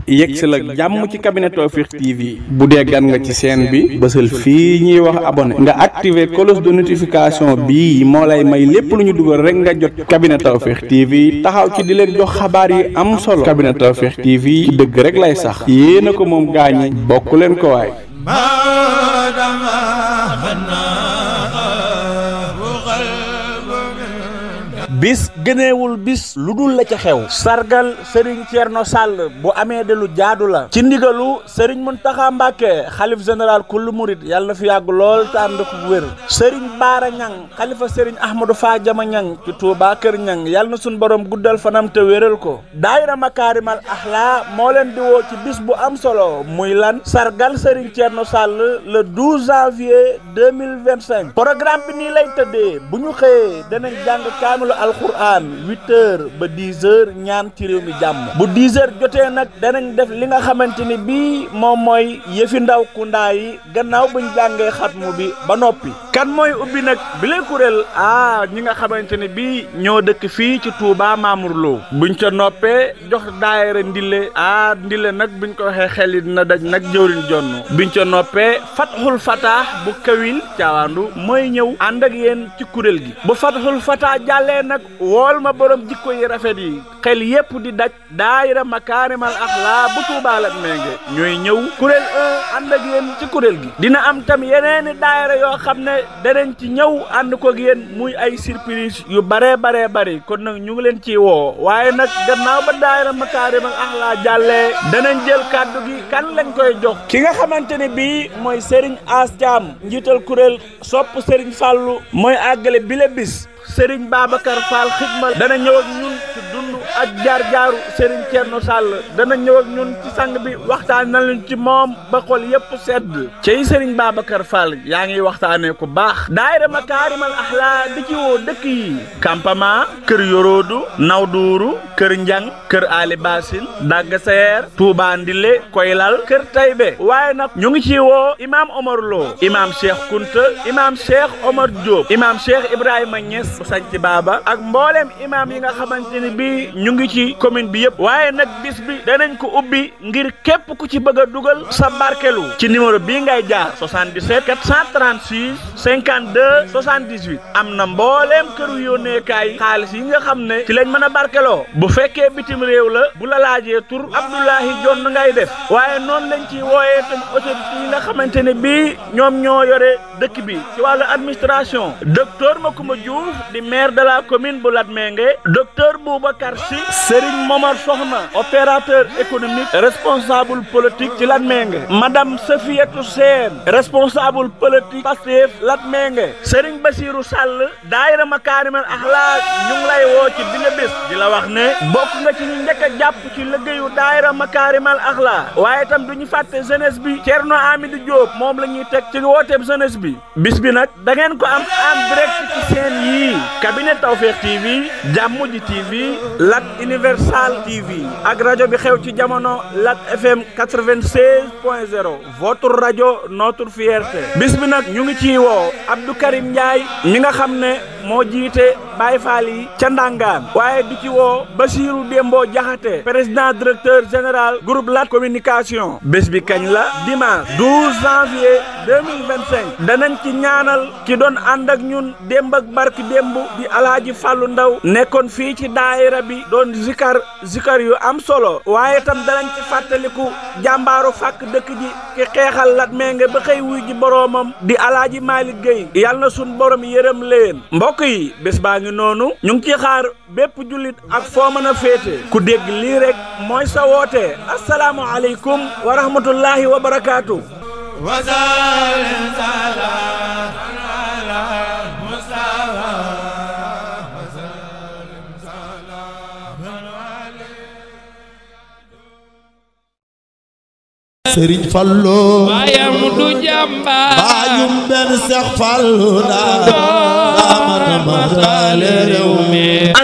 yegg si la jàmm ci cabinet Tawfekh TV bu dee gan nga ci chaîne bi bësal fii ñuy wax abonné nga activer cloche de notification bii moo lay may lépp lu ñu dugal rek nga jot cabinet Tawfekh TV taxaw ci di leen jox xabaar yi am solo cabinet Tawfekh TV ci dëgg rek lay sax yéena ko moom gaañi bokk leen ko waay bis gëneewul bis lu dul la ca xew sargal Serigne Thierno Sall bu amee de lu jaadu la ci ndigalu Serigne Mountakha Mbacké xalif général kullu murid yàlla na fi yàgg lool te ànd ko wér Serigne Baara Ñang xalifa Serigne Ahmadou Fadiama Ñang ci Touba Kër Ñang yàlla na suñ borom guddal fanam te wéral ko daayira Makaarimal Axlaa moo leen di woo ci bis bu am solo muy lan sargal Serigne Thierno Sall le 12 janvier 2025 programme bi nii lay tëddee bu ñu xëyee danañ jàng kaamilu alquran 8h ba 10h ñaan ci réew mi jàmm bu 10h jotee nag danañ def li nga xamante ni bii moom mooy yëfi ndaw kundaa yi gannaaw buñ jàngee xatmu bi ba noppi kan mooy ubbi nag bi lay kuréel ñi nga xamante ni bii ñoo dëkk fii ci Touba Mamour Lo buñ ca noppee jox daayira ndille ndille nag buñ ko waxee xel yi dina daj nag jëwriñ jonn buñ ca noppee Fathul Fatah bu Kawil caawaandu mooy ñëw ànd ak yéen ci kuréel gi bu Fathul Fatah jàllee nag wool ma borom jikko yi rafet yi xel yépp di daj daayira Makaarimal Axlaa bu Tuubaa la ménge ñooy ñëw kuréel 1 ànd ak yéen ci kuréel gi dina am tam yeneeni daayira yoo xam ne danañ ci ñëw ànd ko ak yéen muy ay surprise yu bare bari kon nag ñu ngi leen ciy woo waaye nag gannaaw ba daayira Makaarimal Axlaa jàllee danañ jël kàddu gi kan lañ koy jox ki nga xamante ne bii mooy Serigne As Thiam njiital kuréel sopp Serigne Fallou mooy àggale bile bis Serigne Babacar Fall xidmal dana ñëw ak ñun ci dund ak jaar-jaaru Serigne Thierno Sall dana ñëw ak ñun ci sang bi waxtaan na leen ci moom ba xol yépp sedd cey Serigne Babacar Fall yaa ngi waxtaanee ku baax daayira Makaarimal Axlaa di ci woo dëkk yi Kampama kër Yorodu Nawduuru kër Njang kër Ali Basin Dagga Seer Touba Ndile Koylal kër Taybe waaye nag ñu ngi ci woo Imam Omar Lo Imam Cheikh Kunta Imam Cheikh Omar Diop Imam Cheikh Ibrahima Niass sanc baaba ak mbooleem imaam yi nga xamante ni bii ñu ngi ci commune bi yëpp waaye nag bis bi danañ ko ubbi ngir képp ku ci bëgg a dugal sa barkelu ci numéro bii ngay jaar 77 436 52 78 am na mbooleem këru yónneekaay xaalis yi nga xam ne ci lañ mën a barkeloo bu fekkee bitim réew la bu la laajee tur Abdoulahi Jonn ngay def waaye noonu lañ ci wooyee tam autorité yi nga xamante ne bii ñoom ñoo yore dëkk bi ci wàllu administration docteur Macoumba Diouf di maire de la commune bu Latmingué docteur Boubacar Sy Serigne Momar Soxna opérateur économique responsable politique ci Latmingué madame Safiatou Sène responsable politique Pastef Latmingué Serigne Bassirou Sall daayira Makaarimal Axlaa ñu ngi lay woo ci bile bés di la wax ne bokk nga ci ñu njëkk a jàpp ci liggéeyu daayira Makaarimal Axlaa waaye itam duñu fàtte jeunesse bi Thierno Amidou Diop moom la ñuy teg ci wooteeb jeunesse bi bis bi nag da ngeen ko am en direct ci seen yii cabinet Tawfekh TV Jàmmu Ji TV Lat Universal TV ak rajo bi xew ci jamono Lat FM 96.0 votre rajo notre fierté bis bi nag ñu ngi ciy woo Abdou Karim Ndiaye mi nga xam ne moo jiite Baye Fall yi ca Ndangaan waaye di ci woo Basirou Dembo Diakhaté président directeur général groupe Lat communication bés bi kañ la dimanche 12 janvier 2025 danañ ci ñaanal ki doon ànd ak ñun démb ak barki démb di Alaaji Fàllu Ndaw nekkoon fii ci daayira bi doon zikar yu am solo waaye tam danañ ci fàttaliku jàmbaaru fàkk dëkk ji ki xeexal Latmingué ba xëy wuy ji boroomam di Alaaji Malick Gueye yàlla na sun borom yërëm leen mbokk yi bés baa ngi noonu ñu ngi ci xaar bépp jullit ak foo mën a féete ku dégg lii rek mooy sa woote asalaamu aleykum wa rahmatullahi wa barakaatu Sëriñ Fallu baayam du jàmbaar baayum benn Seex Fallu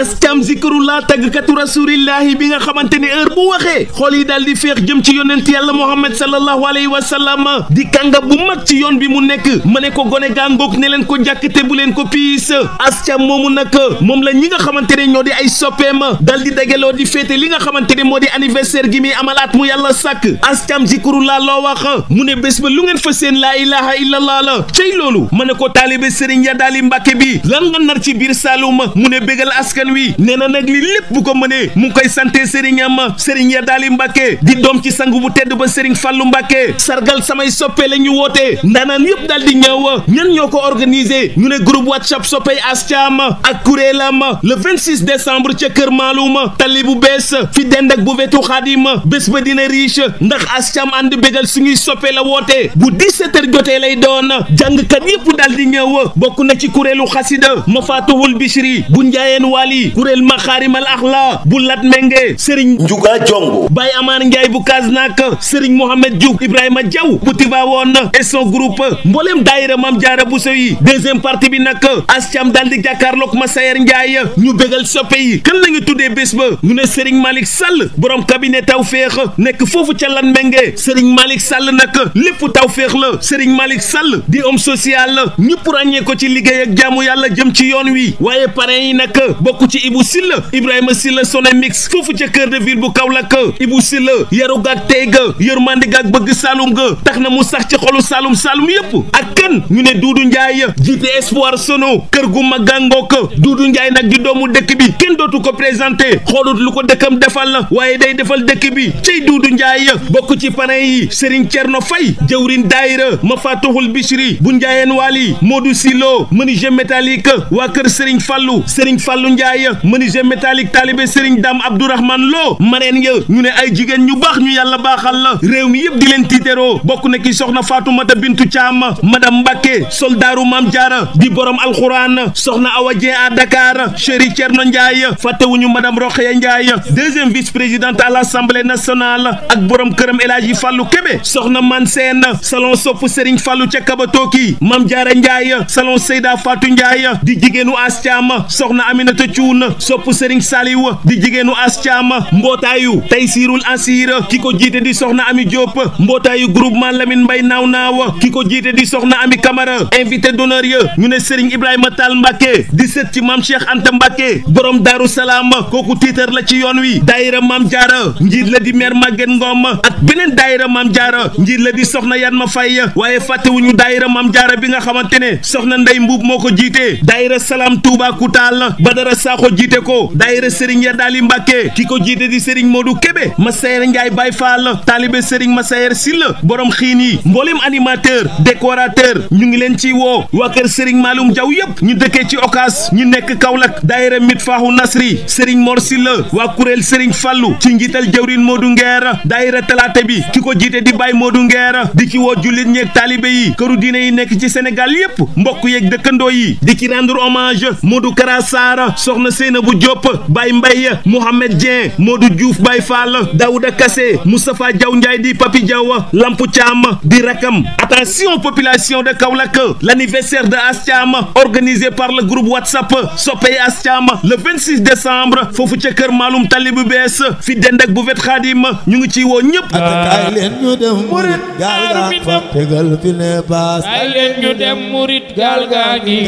Ascam zikrullah tàggkatu rasulillahi bi nga xamante ne heure bu waxee xool yi daal di féex jëm ci yonent yàlla Muhammad sallallahu alayhi wa sallam di kànga bu mag ci yoon bi mu nekk ma ne ko gone gàngoog ne leen ko jàkk te bu leen ko piis Ascam moomu nag moom la ñi nga xamante ne ñoo di ay soppeem dal di dagaloo di féete li nga xamante ne moo di anniversaire gi muy amalaat mu yàlla sàkk Ascam zikrullah loo wax mu ne bés ba lu ngeen fa seen laa ilaha illallah la cey loolu ma ne ko taalibe Serigne Yadaali Mbàkke bi lan nga nar ci biir Saloum mu ne bégal askan wi nee na nag li lépp bu ko mënee mu ngi koy sante Serigne am Serigne Yadaali Mbàkke di doom ci sang bu tedd ba Serigne Fallou Mbàkke sargal samay soppe la ñu wootee ndaanaan yëpp daal di ñëw ñan ñoo ko organisé ñu ne groupe WhatsApp soppey Ascam ak kuréelam le 26 décembre ca Kër Maalum tali bu bees fi dend ak bu wetu Xaadim bés ba dina riche ndax Ascam ànd bégal suñuy soppe la woote bu 17h jotee lay doon jàngkat yëpp daal di ñëw bokk na ci kuréelu xasida Mafatihul Bichri bu Njaayeen Wali kuréel Maxaarimal Axla bu Lat Menge Serigne Njuga Jongo Baye Amar Ndiaye bu Kasnak Serigne Mohamed Diouf Ibrahima Diaw bu Tivaouane et son groupe mboolem daayira Maam Jaara Buso yi deuxième partie bi nag Ascam daal di jàkkaarloog Massayer Ndiaye ñu bégal soppe yi kan la ñu tuddee bés ba ñu ne Serigne Malick Sall borom cabinet Tawféex nekk foofu ca Lat Menge Serigne Malick Sall nag lépp Tawféex la Serigne Malick Sall di homme social ñëpp ràññee ko ci liggéey ak jaamu yàlla jëm ci yoon wi waaye parrain yi nag bokk ci Ibou Silla Ibrahima Silla Soné Mix foofu ca cœur de ville bu Kaolack Ibou Silla yaru gaag tey ga yërmande gaag bëgg Saloum ga tax na mu sax ci xolu Saloum yëpp ak kan ñu ne Doudou Ndiaye jiite Espoir Sono kër gu mag gàngook Doudou Ndiaye nag di doomu dëkk bi kenn dootu ko présenté xoolut lu ko dëkkam defal waaye day defal dëkk bi cey Doudou Ndiaye bokk ci parrain yi Serigne Thierno Faye jëwrin daayira Mafatihul Bichri bu Njaayeen Wali Modou Silo menuisier métallique waa kër Serigne Fallou Ndiaye menuisier métallique talibé Serigne Dame Abdourahmane Lo mareen ya ñu ne ay jigéen ñu baax ñu yàlla baaxal la réew mi yëpp di leen tiiteroo bokk na ki soxna Fatoumata Bintu Thiam madame Mbacké soldaaru Maam Jaara di borom alxuraan soxna Awa Dieng à Dakar chéri Thierno Ndiaye fàttewuñu madame Rokhaya Ndiaye deuxième vice-présidente à l'Assemblée nationale ak borom këram El Hadji Fallou Kébé soxna Man Sène salon sopp Serigne Fallou ca Kabatoki Maam Jaara Ndiaye salon Seyda Fatou Ndiaye di jigéenu Ascam soxna Aminata Thioune sopp Serigne Saliou di jigéenu Ascam mbootaayu Taysirul Asir ki ko jiite di soxna Ami Diop mbootaayu groupement Lamine Mbaye naaw ki ko jiite di soxna Ami Camara invité d'honneur ya ñu ne Serigne Ibrahima Tall Mbacke di sët ci Maam Cheikh Anta Mbacke borom Daaru Salaam kooku tiitar la ci yoon wi daayira Maam Jaara njiit la di maire Maguette Ngom ak beneen daayira Maam Jaara njiit la di soxna Yanma Faye waaye fàttewuñu daayira Maam Jaara bi nga xamante ne soxna Ndey Mbuub moo ko jiite daayira Salam Touba Koutal Badara Sakho jiite ko daayira Serigne Yadaali Mbacke ki ko jiite di Serigne Modou Kébé Massayer Ndiaye Baye Fall taalibe Serigne Massayer Silla borom xiin yi mboolem animateur décorateur ñu ngi leen ci woo waa kër Serigne Maloum Diaw yëpp ñu dëkkee ci Okas ñu nekk Kaolack daayira Mitfaahu Nasri Serigne Mor Silla waa kuréel Serigne Fallou ci njiital jawrin Modou Nguer daayira talaate bi ki ko jiite di Baye Modou Nguer di ci woo jullit ñeeg taalibe yi këru diine yi nekk ci Sénégal yëpp mbokk yeeg dëkkandoo yi di ci rendre hommage Modou Kara Sarr soxna Seynabou Diop Baye Mbaye Mohamed Dieng Modou Diouf Baye Fall Daouda Kassé Moustapha Diaw Ndiaye di Papi Diaw Lampu Thiam di rakam attention population de Kaolack l'anniversaire de Ascam organisé par le groupe WhatsApp soppey Ascam le 26 décembre foofu ca kër Maalum tali bu bees fi dend ak bu vet Xaadim ñu ngi ciy woo ñëpp kaay leen ñu dem murit gaal gaa fa tegal fi ne baas kaay leen ñu dem murit gaal gaa ngi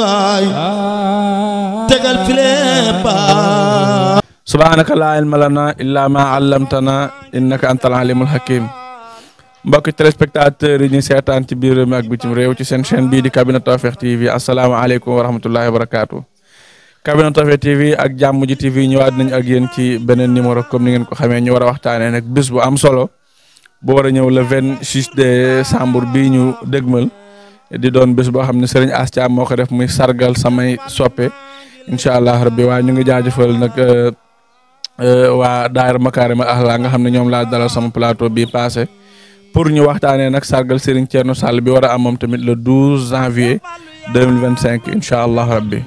waay tegal fi ne baas subhaanaka laa ilma lanaa illaa maa allamtanaa innaka antal alimul hakim mbokki téléspectateurs yi ñu seetaan ci biir réew mi ak bitim réew ci seen chaîne bii di cabinet Tawfekh TV asalaamaaleykum wa rahmatullahi wa barakaatu. cabinet Tawfekh TV ak jàmm ji TV ñëwaat nañ ak yéen ci beneen numéro comme ni ngeen ko xamee ñu war a waxtaanee nag bis bu am solo bu war a ñëw le 26 décembre bii ñu dégmal di doon bés boo xam ne Serigne Ascam moo ko def muy sargal samay soppe incha allah rabbi waaye ñu ngi jaajëfal nag waa daayira Makarimal Akhlaq nga xam ne ñoom laa dalal sama plateau bii passé pour ñu waxtaanee nag sargal Serigne Thierno Sall bi war a am moom tamit le 12 janvier 2025 incha allah rabbi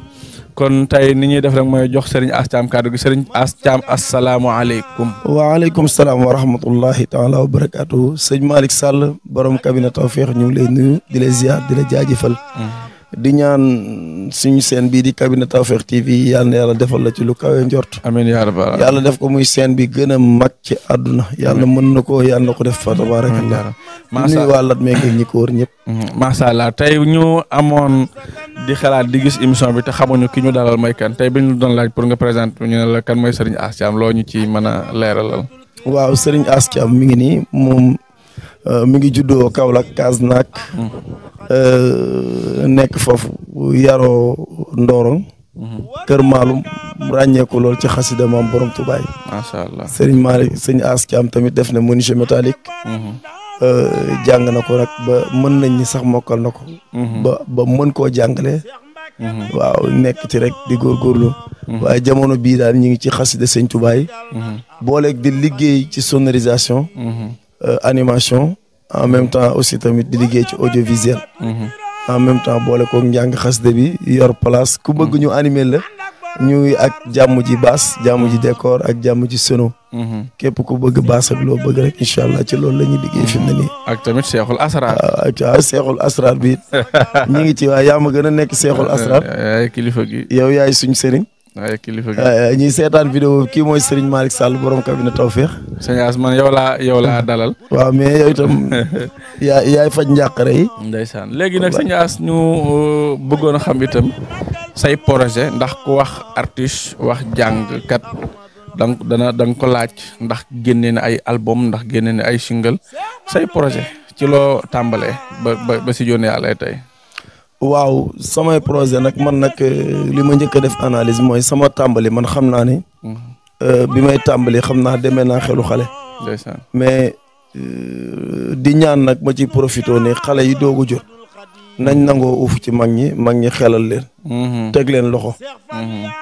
kon tey ni ñuy def rek mooy jox Serigne Ass Thiam kàddu gi Serigne Ass Thiam asalaamaaleykum. waaleykum salaam wa rahmatullahi taala wa barakaatu sëñ Malick Sall borom cabinet Tawfekh ñu ngi lay nuyu di la ziar di la jaajëfal. di ñaan suñu seen bii di cabinet Tawfekh TV yàlla na yàlla defal la ci lu kawe njort. amiin yaa rabbal yàlla def ko muy seen bi gën a mag ci àdduna. yàlla mën na ko yàlla na ko def fa tabarakallah. macha allah nuyu wàllat meeg ñi ko wër ñëpp. macha allah tey ñu amoon di xalaat di gis émission bi te xamuñu ki ñu dalal mooy kan tey bi ñu doon laaj pour nga présenter ñu ne la kan mooy Serigne Ass Thiam loo ñu ci mën a leeralal. waaw Serigne Ass Thiam mi ngi nii moom mi ngi juddoo Kaolack Kasnack. nekk foofu yaroo Ndorong. Kër Maalum ràññeeku lool ci xasida maam borom Tuubaa. macha allah Serigne Malick Serigne Ass Thiam tamit def na menuisier métallique. jàng na ko nag ba mën nañ ni sax mokkal na ko. ba mën koo jàngale. waaw nekk ci rek di góorgóorlu. waaye jamono bii daal ñu ngi ci xasida Sëñ Tuubaa yi. booleeg di liggéey ci sonorisation. animation. en même temps aussi tamit di liggéey ci audiovisuel. en même temps boole ko njàng xasida bi yor place ku bëgg ñu animer la. ñuy ak jàmm ji baas jàmm ji décor ak jàmm ji sono. képp ku bëgg baas ak loo bëgg rek incha allah ci loolu la ñuy liggéey fi mu ne nii. ak tamit Seexul Asrar. waaw Seexul Asrar bi ñu ngi ci waaye yaa ma gën a nekk Seexul Asrar. yaay kilifa gi. yow yaay suñ sëriñ. waaye kilifa gi. ñuy seetaan vidéo kii mooy Serigne Malick Sall borom cabinet Tawfekh. sëñ Ass man yow laa dalal. waaw mais yow itam yaay faj njàqare yi. ndeysaan léegi nag sëñ Ass ñu bëggoon a xam itam say projet ndax ku wax artiste wax jàngkat donc da nga ko laaj ndax génne na ay album ndax génne na ay single say projet ci loo tàmbalee ba si jónne yàlla tey. waaw samay projet nag man nag li ma njëkk a def analyse mooy sama tàmbali man xam naa ne. bi may tàmbali xam naa demee naa xelu xale. ndeysaan mais di ñaan nag ma ci profité ne xale yi doogu jot nañ nangoo uuf ci mag ñi xelal leen. teg leen loxo.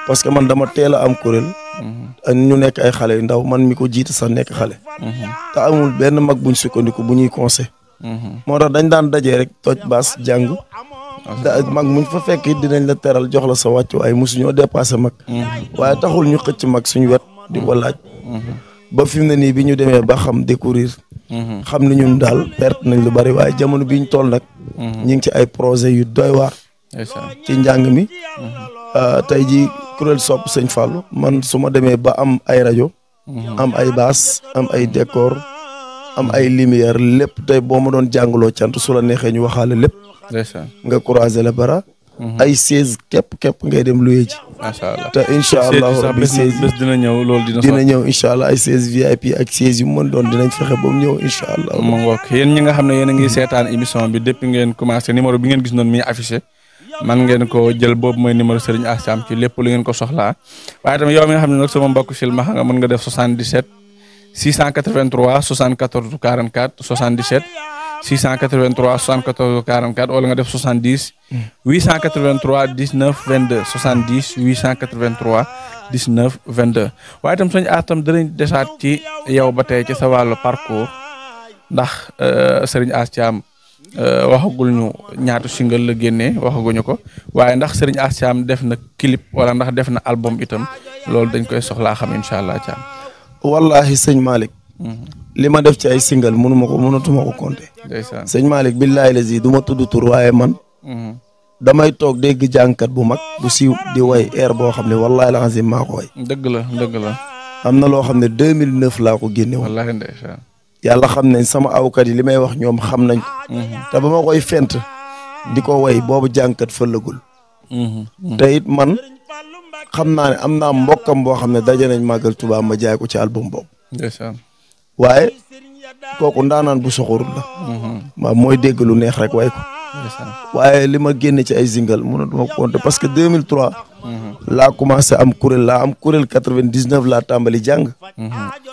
parce que man dama teel a am kuréel. ñu nekk ay xale yu ndaw man mi ko jiite sax nekk xale. te amul benn mag buñ sukkandiku bu ñuy conseil. moo tax dañ daan dajee rek toj baas jàng. mag muñ fa fekk it dinañ la teral jox la sa wàccu waaye mosuñoo dépassé mag. waaye taxul ñu xëcc mag suñu wet di ko laaj. ba fi mu ne nii bi ñu demee ba xam découvrir. xam ni ñun daal perte nañ lu bari waaye jamono bi ñu toll nag. ñu ngi ci ay projet yu doy waar. ci njàng mi. tey ji kuréel sopp sëñ Fallou man su ma demee ba am ay rajo. am ay baas am ay décor am ay lumière lépp tey boo ma doon jàngaloo cant su la neexee ñu waxaale lépp. nga croiser le bara. ay 16 képp ngay dem luye ji. macha allah te incha allah rabbi 16 bés dina ñëw loolu dina ñëw incha allah ay 16 VIP ak 16 yu mën doon dinañ fexe ba mu ñëw incha allah. ma ngoog yéen ñi nga xam ne yéen a ngi seetaan émission bi depuis ngeen commencé numéro bi ngeen gis noonu mi affiché man ngeen ko jël boobu mooy numéro Serigne Ass Thiam ci lépp lu ngeen ko soxlaa waaye tamit yow mi nga xam ne nag sama mbokk silmaxa nga mën nga def 77 683 74 44 77 683 74 44 wala nga def 70 883 19 22 70 883 19 22 waaye itam sëñ Ass tam danañ desaat ci yow ba tey ci sa wàllu parcours ndax Serigne Ass Thiam waxagul ñu ñaata single la génnee waxaguñu ko waaye ndax Serigne Ass Thiam def na clip wala ndax def na album itam loolu dañ koy soxlaa xam incha allah Thiam. wallahi sëñ Malick. li ma def ci ay single mënatuma ko compter. ndeysaan sëñ Malick billahi lazi du ma tudd tur waaye man. damay toog dégg jàngkat bu mag bu siiw di way air boo xam ne wallahi lazim maa ko way. dëgg la. am na loo xam ne 2009 laa ko génne woon. wallahi ndeysaan. yàlla xam ne sama awkat yi li may wax ñoom xam nañ ko. te ba ma koy fent di ko way boobu jàngkat fëllagul. te it man xam naa ne am naa mbokkam boo xam ne daje nañ màggal Tuubaa ma jaay ko ci album boobu. ndeysaan. waaye kooku ndaanaan bu soxorul la. waaw mooy dégg lu neex rek way ko. waaye li ma génne ci ay single mënatuma ko compter parce que 2003. laa commencé am kuréel 99 laa tàmbali jàng.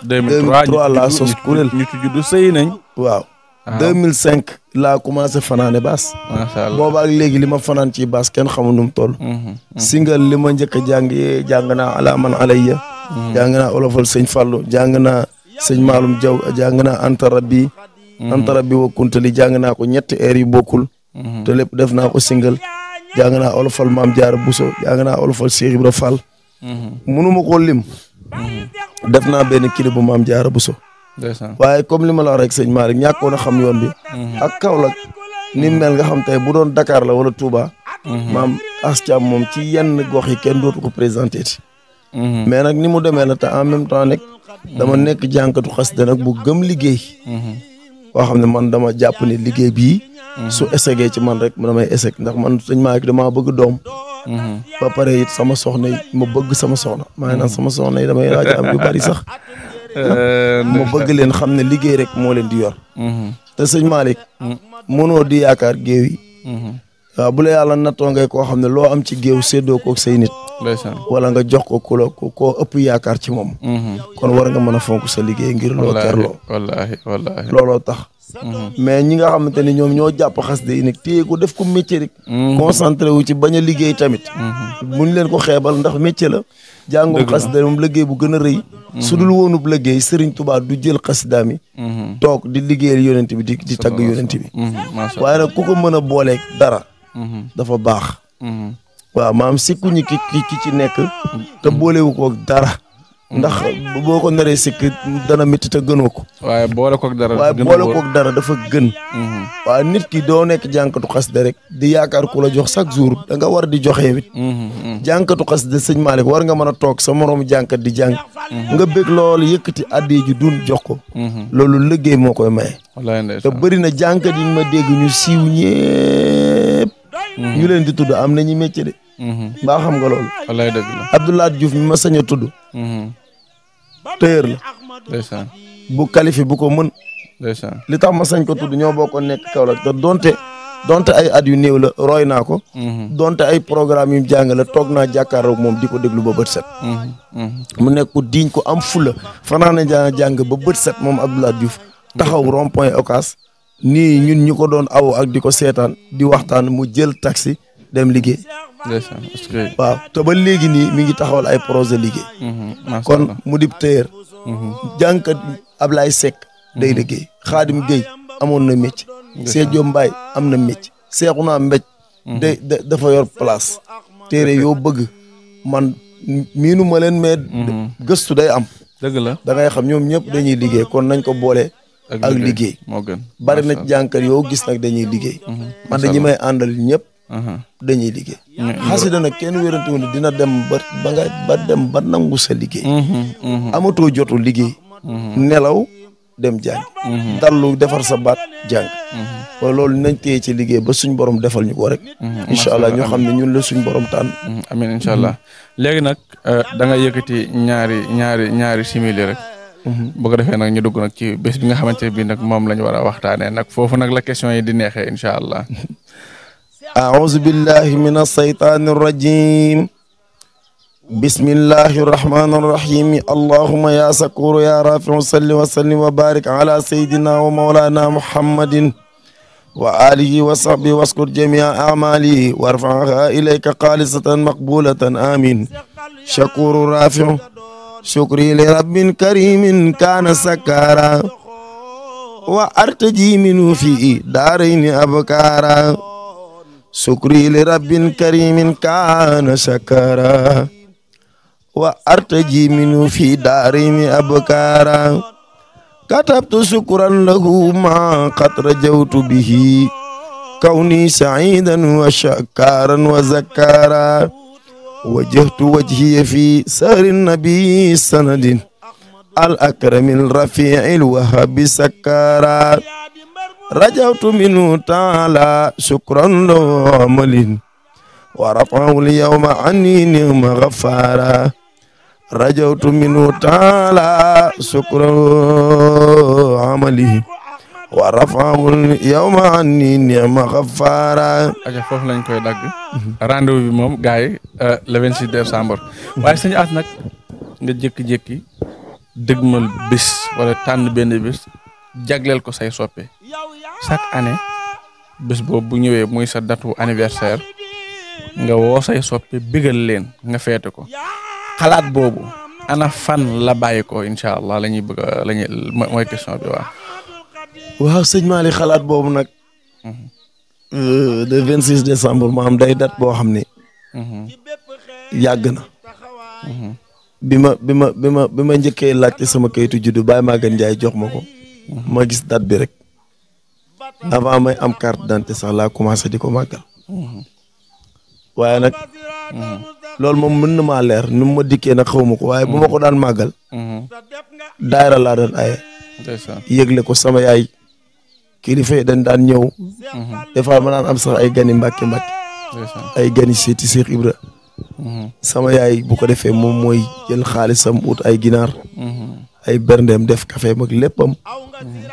2003 laa sos kuréel. ñu ci juddu sëy nañ. waaw 2005 laa commencé fanaane baas. macha allah booba ak léegi li ma fanaan ci baas kenn xamul nu mu toll. single li ma njëkk a jàng naa ala man alayya. jàng naa olofal sëñ Fallou jàng naa sëñ Maalum Jaw jàng naa Anta Rabbi. Anta Rabbi wa Kuntali jàng naa ko ñetti air yu bokkul. te lépp def naa ko single jàng naa olofal Maam Jaara Buso jàng naa olofal Cheikh Ibra Fall mënuma koo lim def naa benn clip bu Maam Jaara Buso waaye comme li ma la wax rek sëñ Malick ñàkkoon a xam yoon bi ak Kaolack ni mel nga xam tey bu doon Dakar la wala Touba maam As Thiam moom ci yenn gox yi kenn dootu ko présenté ti mais nag ni mu demee la te en même temps nag dama nekk jànkatu xasida nag bu gëm liggéey boo xam ne man dama jàpp ne liggéey bii su essayé ci man rek damay essayé ndax man sëñ Malick damaa bëgg doom ba pare it sama soxna yi ma bëgg sama soxna maa ngi naan sama soxna yi damay raaj am yu bari sax ma bëgg leen xam ne liggéey rek moo leen di yor te sëñ Malick mënoo di yaakaar géew yi waaw bu la yàlla nattoo ngay koo xam ne loo am ci géew séddoo koog say nit wala nga jox ko ku la koo ëpp yaakaar ci moom kon war nga mën a fonk sa liggéey ngir loo kerloo wallaahi looloo tax mais ñi nga xamante ni ñoom ñoo jàpp xasida yi nag téye ko def ko métier rek concentré wu ci bañ a liggéey tamit buñ leen ko xeebal ndax métier la jàngum xasida moom liggéey bu gën a rëy su dul woonub liggéey Serigne Touba du jël xasida mi toog di liggéeyal yonent bi di tagg yonent bi waaye nag ku ko mën a booleeg dara dafa baax waaw maam sikkuñu ki ci nekk te boolewu ko dara ndax boo ko naree sikk dana métti te gënoo ko waaye boole koog dara dafa gën waaye nit ki doo nekk jànkatu xasida rek di yaakaar ku la jox chaque jour da nga war di joxe wit jànkatu xasida sëñ Malick war nga mën a toog sa moroomu jànkat di jàng nga bëgg loolu yëkkati addi ji dun jox ko loolu liggéey moo koy maye te bëri na jànkat yi ma dégg ñu siiw ñëpp ñu leen di tudd am nañu métier de mbaa xam nga loolu wallaay dëgg la Abdoulaye Diouf mi ma sañ a tudd tëyër la ndeysaan bu qualifié bu ko mën ndeysaan li tax ma sañ ko tudd ñoo bokkoon nekk Kaolack te donte ay at yu néew la roy naa ko donte ay programme yu jàng la toog naa jàkkaarloog moom di ko déglu ba bët set mu nekk ku diiñ ko am fula fanaa na jàng ba bët set moom Abdoulaye Diouf taxaw rond point Ocass nii ñun ñu ko doon aw ak di ko seetaan di waxtaan mu jël taxi dem liggéey waaw te ba léegi nii mi ngi taxawal ay projet liggéey kon mu dib téyër jànkat Ablaye Seck day liggéey Xaadim Gueye amoon na métier Seejo Mbaye am na métier Seexuna Mbéj dafa yor place téere yoo bëgg man miinu ma leen mais gëstu day am dëgg la da ngay xam ñoom ñëpp dañuy liggéey kon nañ ko boole ak liggéey moo gën bari na jànkat yoo gis nag dañuy liggéey man dañu may àndal ñëpp dañuy liggéey xasida nag kenn wérantu ne dina dem ba nangu sa liggéey amatoo jotu liggéey nelaw dem jàng dallu defar sa baat jàng wala loolu nañ téye ci liggéey ba suñ borom defal ñu ko rek incha allah ñoo xam ne ñun la suñ borom tànn amiin incha allah léegi nag da nga yëkkati ñaari simili rek bu ko defee nag ñu dugg nag ci bés bi nga xamante ne bii nag moom la ñu war a waxtaanee nag foofu nag la question yi di neexee incha allah a'uuzu billahi min as-saytaani rajim bismillahi rahmaani rahim allahumma ya sakuru ya rafiu salli wa sallim wa barik ala sayyidina wa mawlana muhammadin wa alihi wa sahbihi waskur jamia amalihi warfa'ha ilayka xaalisatan maqbulatan amin shakuru rafiu shukri li rabbin karimin kana sakara wa artaji minu fi daarayni abkara shukri li rabbin karimin kana sakara wa artaji minu fi daarayni abkara katabtu shukran lahu ma qad rajawtu bihi kawni sa'idan wa shakaran wa zakara wajjahtu wajhiya fi sahri nabi sanadin al akramil rafi'il wahabi sakara rajawtu minhu ta'ala shukran lahu amalin wa rafa'ahu al-yawma anni ni'ma ghafara rajawtu minhu ta'ala shukran amalihi wa rafa'ahu yawma anni ni'ma ghafara aja foofu lañ koy dagg rendez-vous bi moom gars yi le 26 décembre waaye sañu at nag nga jékki-jékki dëgmal bis wala tànn benn bis jagleel ko say soppe chaque année bés boobu bu ñëwee muy sa datu anniversaire nga woo say soppe bégal leen nga feete ko xalaat boobu ana fan la bàyyi ko incha allah la ñuy bëgg mooy question bi waaw sëñ Malick xalaat boobu nag le 26 décembre maam day date boo xam ni yàgg na bi ma njëkkee laajte sama kayitu juddu Baye Maguette Ndiaye jox ma ko ma gis date bi rek avant may am carte d'identité sax laa commencé di ko màggal waaye nag loolu moom mën na maa leer nu ma dikkee nag xaw ma ko waaye bu ma ko daan màggal daayira laa daan aye yëgle ko sama yaay kilifa yi dañ daan ñëw des fois ma daan am sax ay gani mbàkke ay gani seeti Cheikh Ibra sama yaay bu ko defee moom mooy jël xaalisam ut ay ginaar ay berndeem def café mag léppam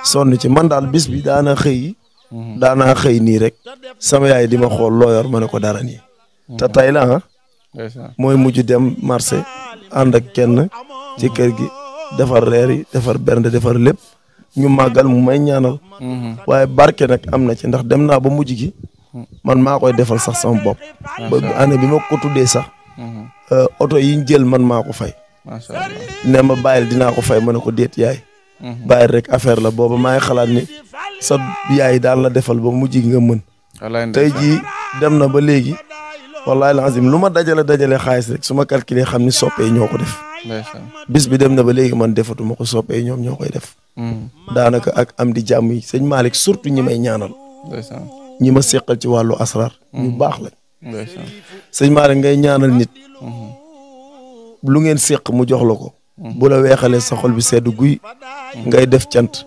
sonn ci man daal bis bi daanaa xëy nii rek sama yaay di ma xool loo yor ma ne ko dara nii te tey la mooy mujj dem marché ànd ak kenn ci kër gi defar reer yi defar bernde defar lépp ñu màggal mu may ñaanal waaye barke nag am na ci ndax dem naa ba mujj gi man maa koy defal sax sama bopp ba année bi ma ko tuddee sax oto yi ñu jël man maa ko fay ne ma bàyyil dinaa ko fay ma ne ko déet yaay bàyyil rek affaire la booba maa ngi xalaat ni sa yaay daan la defal ba mujj gi nga mën tey jii dem na ba léegi wallahi lazim lu ma dajale xaalis rek su ma calculé xam ni soppee ñoo ko def bis bi dem na ba léegi man defatuma ko soppee ñoom ñoo koy def daanaka ak am di jàmm yi sëñ Malick surtout ñi may ñaanal ñi ma seqal ci wàllu asrar ñu baax lañ sëñ Malick ngay ñaanal nit lu ngeen seq mu jox la ko bu la weexalee sa xol bi sedd guy ngay def cant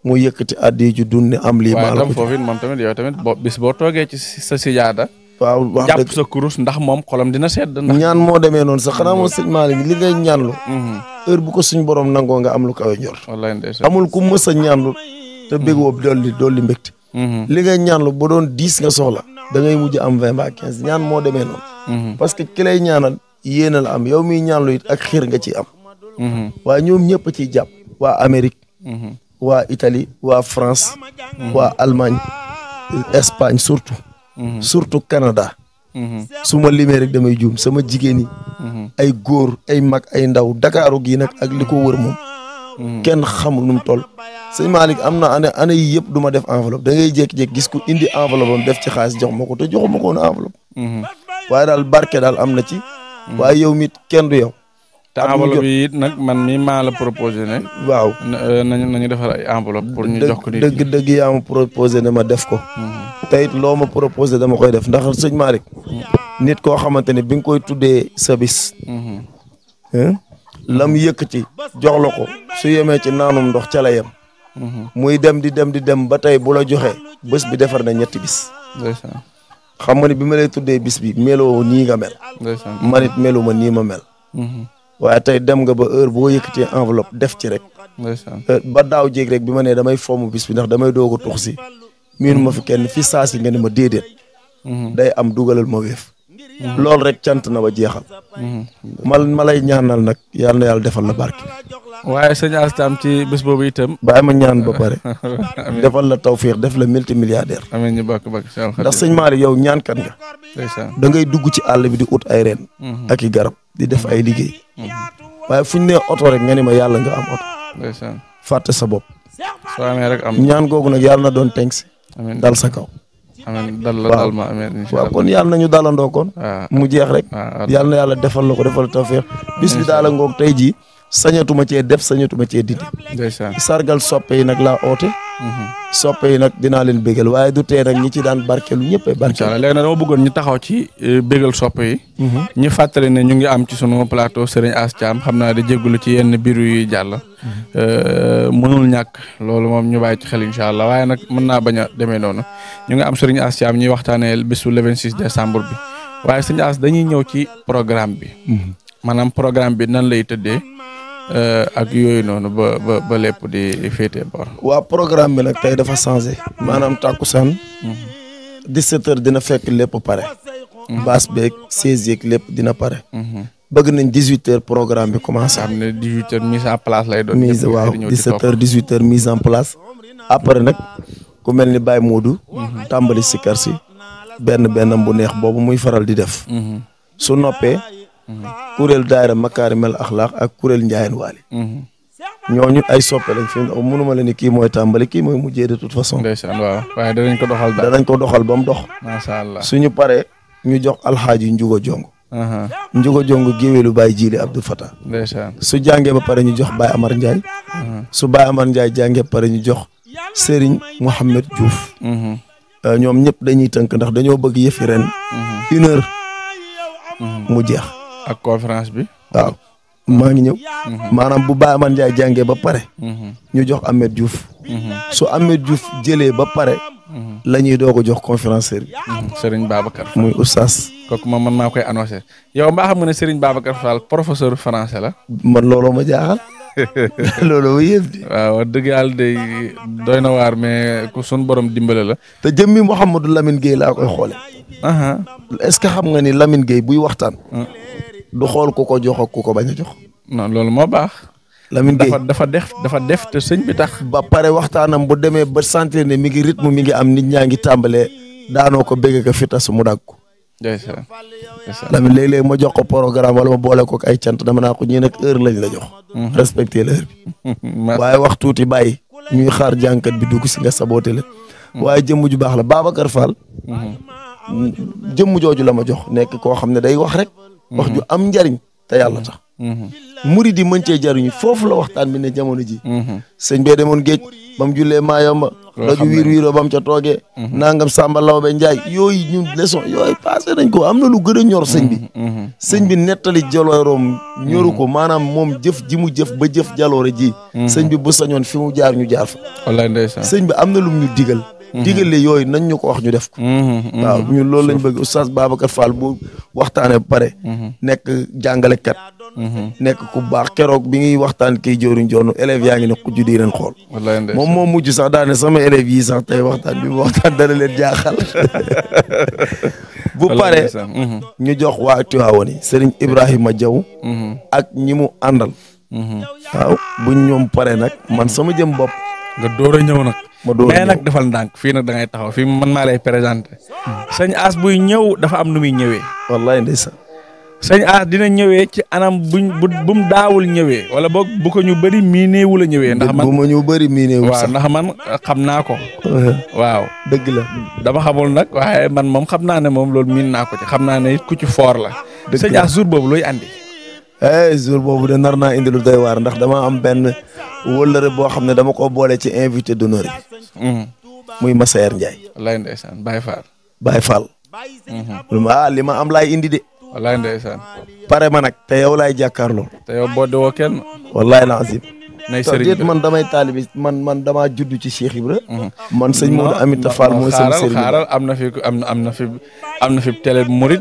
mu yëkkati addi ju dun am lii maa la ko foofu moom tamit yow tamit bis boo toogee ci sa sijaada waaw wax jàpp sa kurus ndax moom xolam dina sedd ndax ñaan moo demee noonu sax xanaa moom sëñ Malick li ngay ñaanlu heure bu ko suñ borom nangoo nga am lu kawe njor amul ku mës a ñaanlu te bégoo dolli mbégte li ngay ñaanlu ba doon 10 nga soxla da ngay mujj am 20 ba 15 ñaan moo demee noonu parce que ki lay ñaanal yéena la am yow miy ñaanlu it ak xiir nga ciy am waaye ñoom ñëpp a ciy jàpp waa Amérique waa Italie waa France waa Allemagne Espagne surtout Canada su ma limee rek damay juum sama jigéen yi ay góor ay mag ay ndaw Dakaaru gii nag ak li ko wër moom kenn xamul nu mu toll sëñ Malick am na année yi yëpp du ma def enveloppe da ngay jékki-jékki gis ku indi enveloppe am def ci xaalis jox ma ko te joxuma ko woon enveloppe waaye daal barke daal am na ci waaye yow mit kenn du yow te enveloppe yi it nag man mii maa la proposé ne waaw nañu defar ay enveloppe pour ñu jox ko nit dëgg yaa ma proposé ne ma def ko te it loo ma proposé dama koy def ndax sëñ Malick nit koo xamante ne bi nga koy tuddee sa bis lam yëkkati jox la ko su yemee ci naanum ndox ca la yem muy dem di dem ba tey bu la joxee bés bi defar na ñetti bis xam nga ni bi ma lay tuddee bis bi meloo nii nga mel man it melu ma nii ma mel waaye tey dem nga ba heure boo yëkkatee enveloppe def ci rek ba daaw jéeg rek bi ma nee damay fomm bis bi ndax damay doog a tux si miinu ma fi kenn fi saa si nga ne ma déedéet day am dugalal ma weef loolu rek cant na ba jeexal ma lay ñaanal nag yal na yàlla defal la barke waaye sëñ Astam ci bés boobu itam bàyyi ma ñaan ba pare defal la tawfiix def la multimilliardaire amiin ñu bokk ndax sëñ Malick yow ñaankat nga da ngay dugg ci àll bi di ut ay reen ak i garab di def ay liggéey waaye fu ñu nee oto rek nga ni ma yàlla nga am oto fàtte sa bopp soo amee rek am ñaan googu nag yàlla na doon teng si dal sa kaw amiin dal ma amiin waaw kon yàlla nañu dalandoo kon mu jeex rek yàlla na yàlla defal la ko defal tawfiix bis bi daala ngoog tey jii sañatuma cee def sañatuma cee dindi sargal soppe yi nag laa oote soppe yi nag dinaa leen bégal waaye du tee nag ñi ci daan barkeelu ñëpp ay barkeelu léegi nag dama bëggoon ñu taxaw ci bégal soppe yi ñu fàttali ne ñu ngi am ci sunu plateau Serigne Ass Thiam xam naa di jégalu ci yenn biiru yuy jàll mënul ñàkk loolu moom ñu bàyyi ci xel incha allah waaye nag mën naa bañ a demee noonu ñu ngi am Serigne Ass Thiam ñuy waxtaanee bisu le 26 décembre bi waaye Serigne Ass dañuy ñëw ci programme bi maanaam programme bi nan lay tëddee ak yooyu noonu ba lépp di féete bor. waa programme bi nag tey dafa changé maanaam tàkkusaan 17h dina fekk lépp pare baas beeg 16 yeeg lépp dina pare bëgg nañ 18h programme bi commencé xam ne 18h mise en place lay doon mise waaw 17h 18h mise en place après nag ku mel ni Baye Modou tàmbali sikar si benn bu neex boobu muy faral di def su noppee kuréel daayira Makaarimel Axlaaq ak kuréel Njaayeen Waali ñooñu ay soppe lañ fi mënuma la ni kii mooy tàmbali kii mooy mujjee de toute façon. ndeysaan waaw waaye danañ ko doxal daal. danañ ko doxal ba mu dox. macha allah suñu paree ñu jox alxaaji Njugo Jong. Njugo Jong géwélu Baye Jili Abdou Fatah. ndeysaan su jàngee ba pare ñu jox Baye Amar Ndiaye. su Baye Amar Ndiaye jàngee ba pare ñu jox Serigne Mohamed Diouf. ñoom ñëpp dañuy tënk ndax dañoo bëgg yëfi ren. 1 heure. mu jeex. ak conférence bi. waaw maa ngi ñëw. maanaam bu Baye Amar Ndiaye jàngee ba pare. ñu jox Ahmed Diouf. su Ahmed Diouf jëlee ba pare. la ñuy doog a jox conférencier bi. Serigne Babacar Fall muy oustaz. kooku man maa koy annoncé yow mbaa xam nga ne Serigne Babacar Fall professeur français la. man looloo ma jaaxal. looloo ma yëf di. waaw wax dëgg yàlla day doy na waar mais ku sun borom dimbale la. te jëmmi Mouhamadou Lamine Gueye laa koy xoole est-ce que xam nga ni Lamine Gueye buy waxtaan. du xool ku ko jox ak ku ko bañ a jox. non loolu moo baax. Lamine Gueye dafa def te sëñ bi tax. ba pare waxtaanam bu demee ba sentir ne mi ngi rythme mi ngi am nit ñaa ngi tàmbalee daanoo ko bëgg ko fitas mu dagg ko. ndeysaan Lamine léeg-léeg ma jox ko programme wala ma boole ko ay cant dama naa ko ñii nag heure lañ la jox. respecté l'heure bi. waaye wax tuuti bàyyi. ñuy xaar jànkat bi dugg si nga saboté la. waaye jëmm ju baax la Babacar Fall. jëmm jooju la ma jox nekk koo xam ne day wax rek. wax ju am njariñ te yàlla tax. murid yi mën cee jariñu foofu la waxtaan bi ne jamono ji. sëñ bee demoon géej ba mu jullee Maayomba. doju wiiroo ba mu ca toogee. nangam Samba Lawbe Njaay yooyu ñun leçon yooyu passé nañ ko am na lu gën a ñor sëñ bi. sëñ bi nettali jalooroom ñoru ko maanaam moom jëf ji mu jëf ba jëf jaloore ji. sëñ bi bu sañoon fi mu jaar ñu jaar fa. wallaay ndeysaan sëñ bi am na lum ñu digal. digale yooyu nañ ñu ko wax ñu def ko. waaw ñun loolu lañ bëgg oustaz Babacar Fall bu waxtaanee ba pare. nekk jàngalekat. nekk ku baax keroog bi ngi waxtaan kii jooruñ joonu élèves yaa ngi ne ku di leen xool. moom moo mujj sax daane sama élèves yi sax tey waxtaan bi mu waxtaan dana leen jaaxal. bu pare ñu jox waa Tiwaawan yi Serigne Ibrahima Diaw. ak ñi mu àndal. waaw buñ ñoom pare nag man sama jëm bopp. nga door a ñëw nag. mais nag defal ndànk fii nag da ngay taxaw fii man maa lay présenté. sëñ As buy ñëw dafa am nu muy ñëwee. wallaay ndeysaan. sëñ As dina ñëwee ci anam bu mu daawul ñëwee wala boog bu ko ñu bëri miineewu la ñëwee. ndax man bu ma ñu bëri miineewu sax waaw ndax man xam naa ko. waaw dëgg la. dama xamul nag waaye man moom xam naa ne moom loolu miin naa ko ci xam naa ne it ku ci foor la. sëñ As jour boobu looy andi. jour boobu de nar naa indi lu doy waar ndax dama am benn wëllëre boo xam ne dama ko boole ci invité d'honneur bi. muy Massaer Ndiaye. wallaay ndeysaan Baye Fall. Baye Fall. li ma am laay indi de. wallaay ndeysaan. pare ma nag te yow laay jàkkaarloo. te yow boo dewoo kenn. wallaay lazim. nay sëriñ bi man damay taalibi man damaa judd ci Cheikh Ibra. man sëñ Modou Aminta Fall mooy seen sëriñ. xaaral am na fi télé murid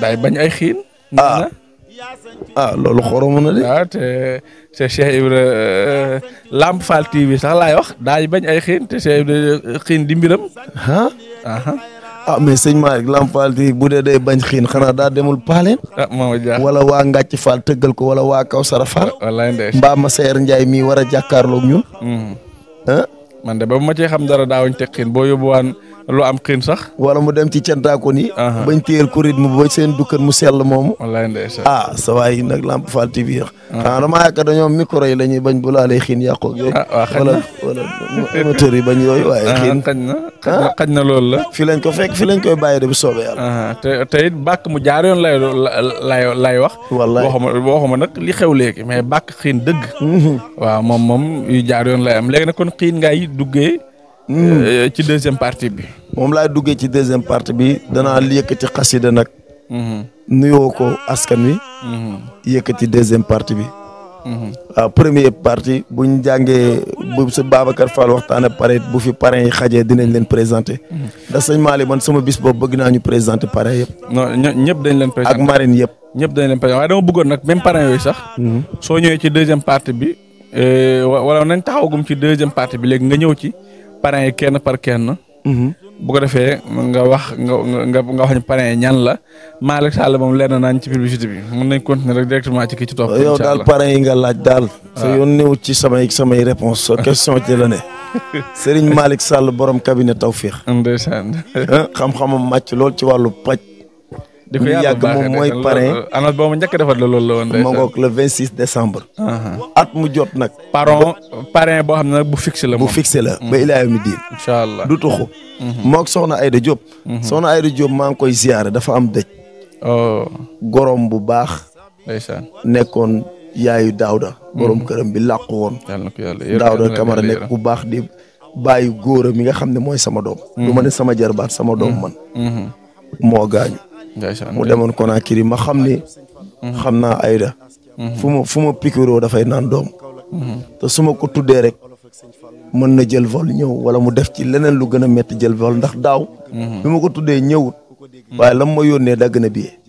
day bañ ay xiin. loolu xoromu na de. waaw te Cheikh Ibra Lamp Fall TV sax laay wax daay bañ ay xiin te Cheikh Ibra xiin di mbiram. mais sëñ Malick Lamp Fall TV bu dee day bañ xiin xanaa daa demul Paaleen. wala waa Ngàcc Fall tëggal ko wala waa Kawsara Fall. wallaay ndeysaan mbaa Massaer Ndiaye mii war a jàkkaarloog ñun. man de ba ma cee xam dara daawuñ teg xiin boo yóbbuwaan lu am xiin sax. wala mu dem ci cantaako ni bañ téyel ko rythme ba seen dukkan mu sell moomu. wallaay ndeysaan. sa waay nag Lamp Fall TV yéex. xanaa damaa yaakaar dañoo micro yi la ñuy bañ bu laalee xiin yàqoog yooyu. wala émetteur yi bañ yooyu waaye xiin. xañ na loolu la. fi lañ ko fekk fi lañ koy bàyyi de bu soobee yàlla. te it bàkk mu jaar yoon lay wax. wallaay waxuma nag li xew léegi mais bàkk xiin dëgg. waaw moom yu jaar yoon lay am léegi nag kon xiin ngay duggee. ci deuxième partie bi. moom laay duggee ci deuxième partie bi danaa yëkkati xasida nag. nuyoo ko askan wi. yëkkati deuxième partie bi. waaw première partie buñ jàngee bu sa Babacar Fall waxtaane pare bu fi parrain yi xajee dinañ leen présenté. ndax sëñ Malick man sama bis boobu bëgg naa ñu présenté parrain yëpp. non ñëpp dañ leen présenté ak marine yëpp. ñëpp dañ leen présenté waaye dama bëggoon nag même parrain yooyu sax. soo ñëwee ci deuxième partie bi wala nañ taxawagum ci deuxième partie bi léegi nga ñëw ci. parrain yi kenn par kenn. bu ko defee nga wax nga wax ñu parrain yi ñan la Malick Sall moom leer na naañ ci publicité bi mën nañ continuer rek directement ci kii ci topp. yow daal parrain yi nga laaj daal. sa yoon néew ci samay réponse sa question ci la ne. Serigne Malick Sall borom cabinet Tawfekh. ndeysaan. xam-xamam màcc lool ci wàllu paj di ko ñu yàgg moom mooy parrain. annonce boobu njëkk defar la loolu la woon. ma ngoog le 26 décembre. at mu jot nag. parrain boo xam ne nag bu fixé la. bu fixé la ba ilaa yawmi diin. incha allah du tuxu. moog soxna Ayda Diop. soxna Ayda Diop maa ngi koy ziyaare dafa am dëj. gorom bu baax. ndeysaan nekkoon yaayu Daawda. borom këram bi làqu woon. yàlla na ko yàlla Daawda Camara nekk bu baax di bàyyi góor mi nga xam ne mooy sama doom. du ma ne sama jarbaat sama doom man. moo gaañu. mu demoon Conakry ma xam ni. xam naa Ayda. fu ma pikiroo dafay naan doom. te su ma ko tuddee rek mën na jël vol ñëw wala mu def ci leneen lu gën a métti jël vol ndax daaw. bi ma ko tuddee ñëwut. waaye lam ma yónnee dagg na billet.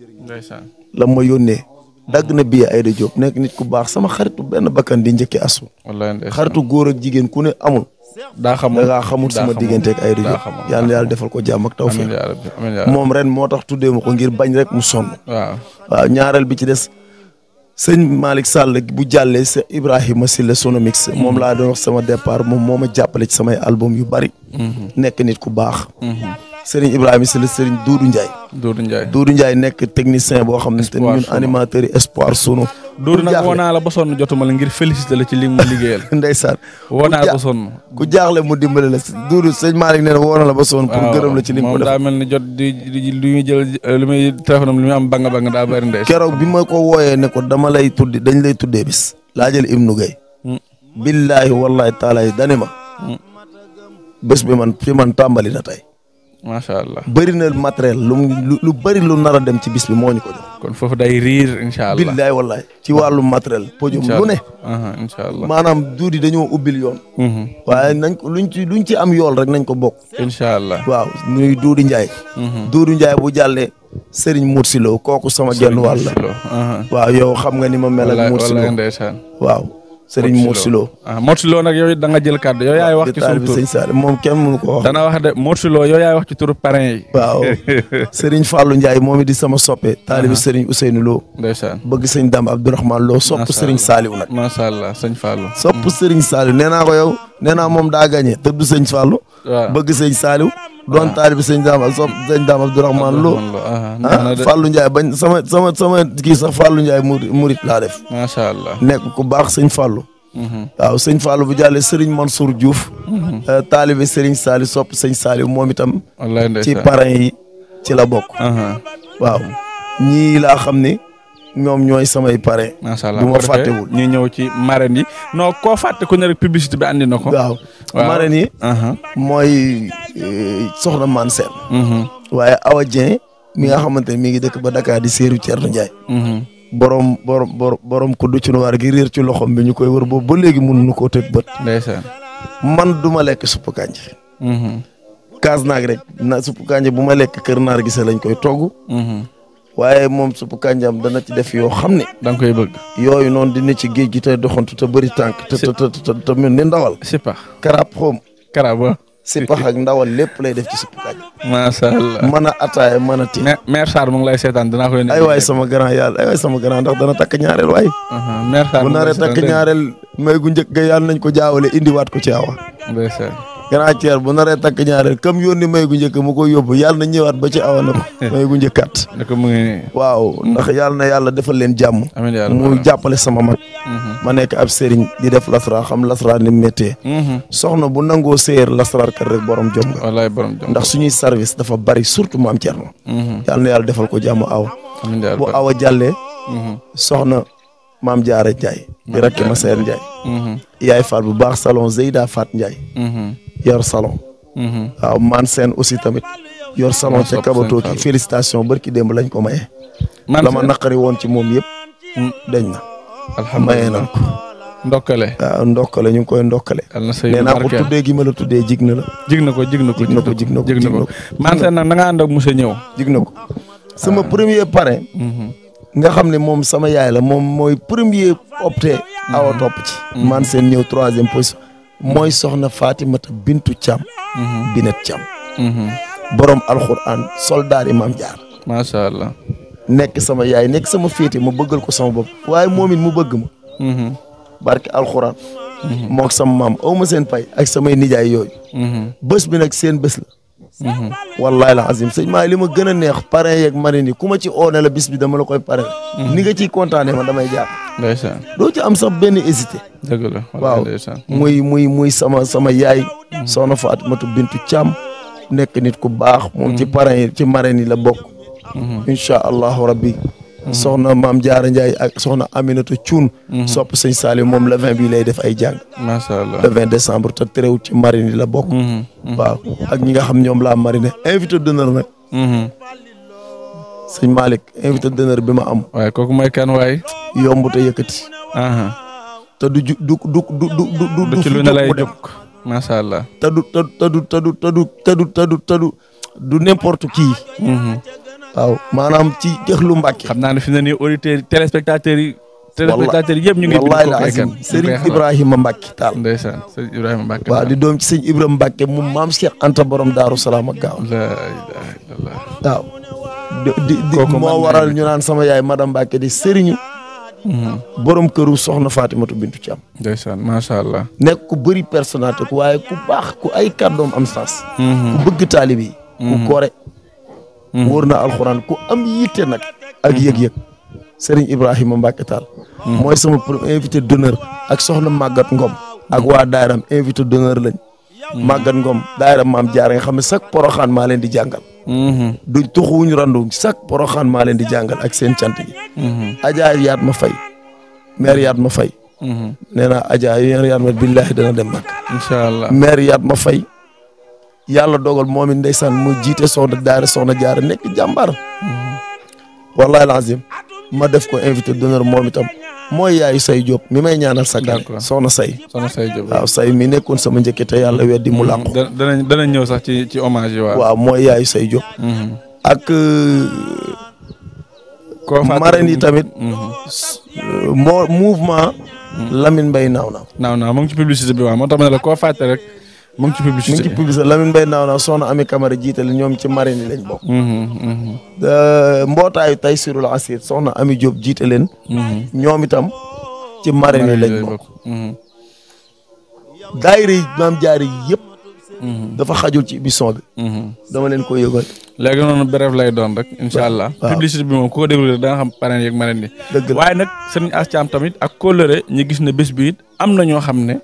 lam ma yónnee dagg na billet Ayda Diop nekk nit ku baax sama xaritu benn bakkan di njëkki asu. xaritu góor ak jigéen ku ne amul. da ngaa xamul sama diggante ak Ayda Diop yal na yàlla defal ko jàmm ak tawfeex moom ren moo tax tuddee ma ko ngir bañ rek mu sonn. waaw ñaareel bi ci des sëñ Malick Sall bu jàllee sa Ibrahima Silla Sonomix moom laa doon wax sama départ moom moo ma jàppale ci samay album yu bari. nekk nit ku baax. Serigne Ibrahima Silla Serigne Doudou Ndiaye nekk technicien boo xam ne te ñun animateurs yi espoir sunu. Doudou nag woo naa la ba sonn jotuma la ngir félicité la ci li ma liggéeyal. ndeysaan woo naa la ba sonn. ku jaaxle mu dimbale la Doudou sëñ Malick nee na woo na la ba sonn. pour gërëm la ci li mu ko def moom daa mel ni jot di lu muy jël lu muy téléphone am lu muy am banga daa bëri ndeysaan. keroog bi ma ko wooyee ne ko dañ lay tuddee bis. laa jël Ibnu Gueye. billaahi wallaahi taalaay dani ma. bés bi man tàmbali na tey. macha allah bëri na matériel lu bëri lu nar a dem ci bis bi moo ñu ko jox. kon foofu day riir incha allah billaay wallaay ci wàllu matériel. podium lu ne. incha allah maanaam duudi dañoo ubbil yoon. waaye nañ ko luñ ci am yool rek nañ ko bokk. incha allah waaw ñuy Doudou Ndiaye. Doudou Ndiaye bu jàllee Serigne Moursilo kooku sama genn wàll la. waaw yow xam nga ni ma mel ak Moursilo waaw. Serigne Moursilo. Moursilo nag yow da nga jël kàddu yow yaay wax ci sunu tur moom kenn mënu ko wax. dana wax de Moursilo yow yaay wax ci turu parrain yi. waaw Serigne Fallou Ndiaye moom it di sama soppe. taalibi Serigne Ousseynou Lo. ndeysaan bëgg sëñ Dame Abdourahmane Lo sopp Serigne Saliou nag. macha allah sëñ Fallou. sopp Serigne Saliou nee naa ko yow nee naa moom daa gagné te du sëñ Fallou. waaw bëgg sëñ Saliou. doon taalibi sëñ Dame sopp sëñ Dame Abdourahmane Lo. Fallou Ndiaye bañ sama kii sax Fallou Ndiaye murit laa def. macha allah nekk ku baax sëñ Fallou. waaw sëñ Fallou bu jàllee Serigne Mansour Diouf. taalibe Serigne Saliou sopp sëñ Saliou moom itam. ci parrain yi ci la bokk. waaw ñii laa xam ne ñoom ñooy samay parrain. macha allah bu ma fàttewul ñu ñëw ci marraine yi non koo fàtte ku ne rek publicité bi andi na ko. waaw marraine yi. mooy soxna Man Sène. waaye Awa Dieng mi nga xamante ne mi ngi dëkk ba Dakar di séeru Thierno Ndiaye. borom ku du ci nu war gi réer ci loxom bi ñu koy wër boobu ba léegi mënuñu koo teg bët. ndeysaan man du ma lekk suppu kànja. kaas naag rek na suppu kànja bu ma lekk kër naar gise lañ koy togg. waaye moom suppu kànjaam dana ci def yoo xam ne. da nga koy bëgg. yooyu noonu dina ci géej gi te doxantu te bëri tànk. te mel ni ndawal. sipax karab xoom. karab sipax ak ndawal lépp lay def ci suppu kànja. macha allah mën a ataaya mën a ti. mère Sarr mu ngi lay seetaan dinaa koy. ay waay sama grand yàlla ay waay sama grand ndax dana takk ñaareel waay. mère Sarr bu naree takk ñaareel may gu njëkk ga yàlla nañ ko jaawale indiwaat ko ci awa. ndeysaan. grand Thier bu naree takk ñaareel comme yónni may gu njëkk mu koy yóbbu yàlla na ñëwaat ba ci awa na ko may gu njëkkaat. ne ko mu ngi. waaw ndax yàlla na yàlla defal leen jàmm. amiin yàlla mu jàppale sama mag. ma nekk ab sëriñ di def lasra xam lasra ni méttee. soxna bu nangoo séer lasraar kat rek borom jom nga. wallaay borom jom ndax suñuy service dafa bari surtout maam Thierno. yàlla na yàlla defal ko jàmm awa. amiin yàlla bu awa jàllee. soxna maam Diarra Ndiaye. di rakki ma seer Ndiaye. yaay Fall bu baax salon Zeyda Fat Ndiaye. yor salon. waaw Man Sène aussi tamit. yor salon ca Kabato ki félicitation barki démb lañ ko maye. la ma naqari woon ci moom yëpp. dañ na. alhamdulilah maye nañ ko. ndokkale. waaw ndokkale ñu ngi koy ndokkale. nee naa ko tuddee gi ma la tuddee jig na la. jig na ko. Man Sène nag na nga ànd ak monsieur ñëw. jig na ko sama premier parrain. nga xam ne moom sama yaay la moom mooy premier opté. awa topp ci. Man Sène ñëw 3e position. mooy soxna Fatimata Bintu Thiam. Binet Thiam. borom alxuraan soldaar yi maam jaar. macha allah. nekk sama yaay nekk sama féete ma bëggal ko sama bopp waaye moom it mu bëgg ma. barke alxuraan. mook sama maam aw ma seen pay ak samay nijaay yooyu. bés bi nag seen bés la. wallahi la azim sëñ maa li ma gën a neex parrain yeeg marraine yi ku ma ci oone la bis bi dama la koy parrain ni nga ciy kontaane man damay jàpp ndeysaan doo ci am sax benn hésité dëgg la waaw ndeysaan muy sama yaay soxna Fatimatu Bintu Thiam nekk nit ku baax moom ci parrain yi ci marraine yi la bokk incha allahu rabbi soxna maam Jaara Ndiaye ak soxna Aminata Thioune sopp sëñ Saliou moom le 20 bi lay def ay jàng macha allah le 20 décembre te terewul ci marine yi la bokk waaw ak ñi nga xam ñoom laa marine invité d'honneur nag sëñ Malick invité d'honneur bi ma am waaye kooku mooy kan waay yomb te yëkkati te du ci lu ne lay jóg macha allah du n'importe qui waaw maanaam ci Dexlu Mbàkke xam naa ne fi na ni auditeurs téléspectateurs yi yëpp ñu ngi wallahi la azim Serigne Ibrahima Mbacke Tall ndeysaan Serigne Ibrahima Mbacke waaw di doom ci sëñ Ibrahima Mbacke mu maam Cheikh Anta borom Daaru Salaam ak gaaw la ilaha illallah waaw di moo waral ñu naan sama yaay madame Mbacke di Serigne borom këru soxna Fatimatu Bintu Thiam ndeysaan macha allah nekk ku bëri personnalité ku waaye ku baax ku ay kàddoom am sens ku bëgg taalibe yi ku gore wóor na alxuraan ku am yitte nag ak yëg-yëg Serigne Ibrahima Mbacke Tall mooy sama premier invité d'honneur ak soxna Maguette Ngom ak waa Daayiram invité d'honneur lañ Maguette Ngom Daayiram maam Jaara nga xam ne chaque poroxaan maa leen di jàngal duñ tuxuwuñu randu chaque poroxaan maa leen di jàngal ak seen cant gi Adja yaat ma fay maire yaat ma fay nee naa Adja yaat ma billahi dana dem mag incha allah maire yaat ma fay yàlla dogal moom it ndeysaan mu jiite soxna daara soxna Jaara nekk jàmbaar wallahi lazim ma def ko invité d'honneur moom itam mooy yaayu say Diop mi may ñaanal sa gan soxna say Diop waaw say mi nekkoon sama njëkke te yàlla weddi mu làqu danañ ñëw sax ci hommage yi waaw mooy yaayu say Diop ak marraine yi tamit mouvement Lamine Mbaye naaw mu ngi ci publicité bi waaw moo tax ma ne la koo fàtte rek mu ngi ci publicité Lamine Mbaye naaw soxna Ami Camara jiitale ñoom ci marraine yi lañ bokk mbootaayu Taysirul Asir soxna Ami Diop jiite leen ñoom itam ci marraine yi lañ bokk daayira yi maam jaari yëpp dafa xajul ci émission bi dama leen koy yëgal léegi noonu bref lay doon rek incha allah publicité bi moom ku ko déglu rek da nga xam parrain yeeg marraine yi dëgg waaye nag Serigne Ass Thiam tamit ak kóllëre ñu gis ne bés bi it am na ñoo xam ne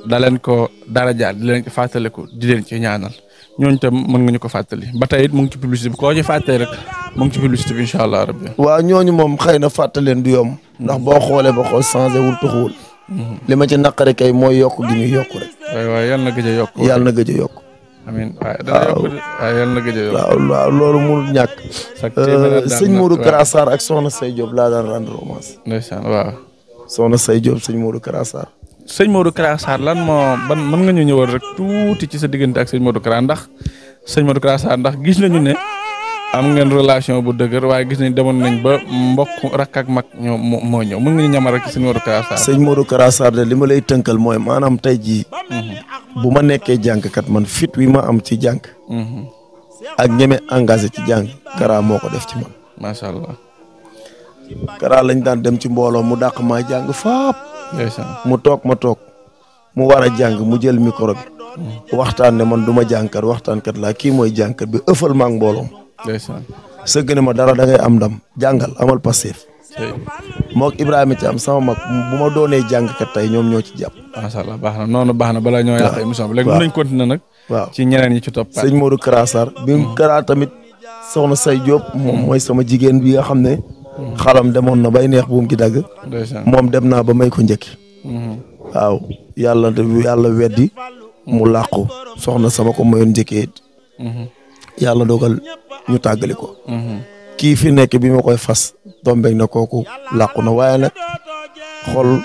da leen ko dara jaar di leen ci fàttaliku di leen ci ñaanal ñooñu tam mën nga ñu ko fàttali ba tey it mu ngi ci publicité bi koo ci fàttali rek mu ngi ci publicité bi incha allah rabbi waaw ñooñu moom xëy na fàttaleen du yomb ndax boo xoolee ba xool changé wul tuxuwul li ma ci naqari kay mooy yokk gi muy yokk rek waaw yàlla na gëj a yokk yàlla na gëj a yokk amiin waaye yàlla na gëj a yokk waaw loolu mënul ñàkk sëñ Modou Kara Sarr ak soxna Say Diop laa daan rendre hommage ndeysaan waaw soxna Say Diop sëñ Modou Kara Sarr sëñ Modou Kara Sarr lan moo mën nga ñu ñëwal rek tuuti ci sa diggante ak sëñ Modou Kara ndax sëñ Modou Kara Sarr ndax gis nañu ne am ngeen relation bu dëgër waaye gis nañ demoon nañ ba mbokk rakk ak mag ñoo moo ñëw mën nga ñu ñamal rek ci sëñ Modou Kara Sarr sëñ Modou Kara Sarr de li ma lay tënkal mooy maanaam tey jii bu ma nekkee jàngkat man fit wi ma am ci jàng ak ñeme engagé ci jàng Kara moo ko def ci man macha allah Kara lañ daan dem ci mbooloo mu dàq maa jàng faap mu toog ma toog mu war a jàng mu jël micro bi waxtaan ne man du ma jàngkat waxtaankat laa kii mooy jàngkat bi ëffal maa ngi mbooloom sëgg ne ma dara da ngay am ndam jàngal amal passif mook Ibrahima Thiam sama mag bu ma doonee jàngkat tey ñoom ñoo ci jàpp macha allah baax na noonu baax na balaa ñoo yàq émission bi léegi mën nañ continuer nag waaw ci ñeneen ñi ci topp sëñ Modou Kara Sarr bi Kara tamit soxna Say Diop moom mooy sama jigéen bi nga xam ne xalam demoon na bay neex buum gi dagg moom dem naa ba may ko njëkki waaw yàlla weddi mu làqu soxna sama ko mayoon njëkkee yàlla dogal ñu tàggali ko kii fi nekk bi ma koy fas tombeeg na kooku làqu na waaye nag xol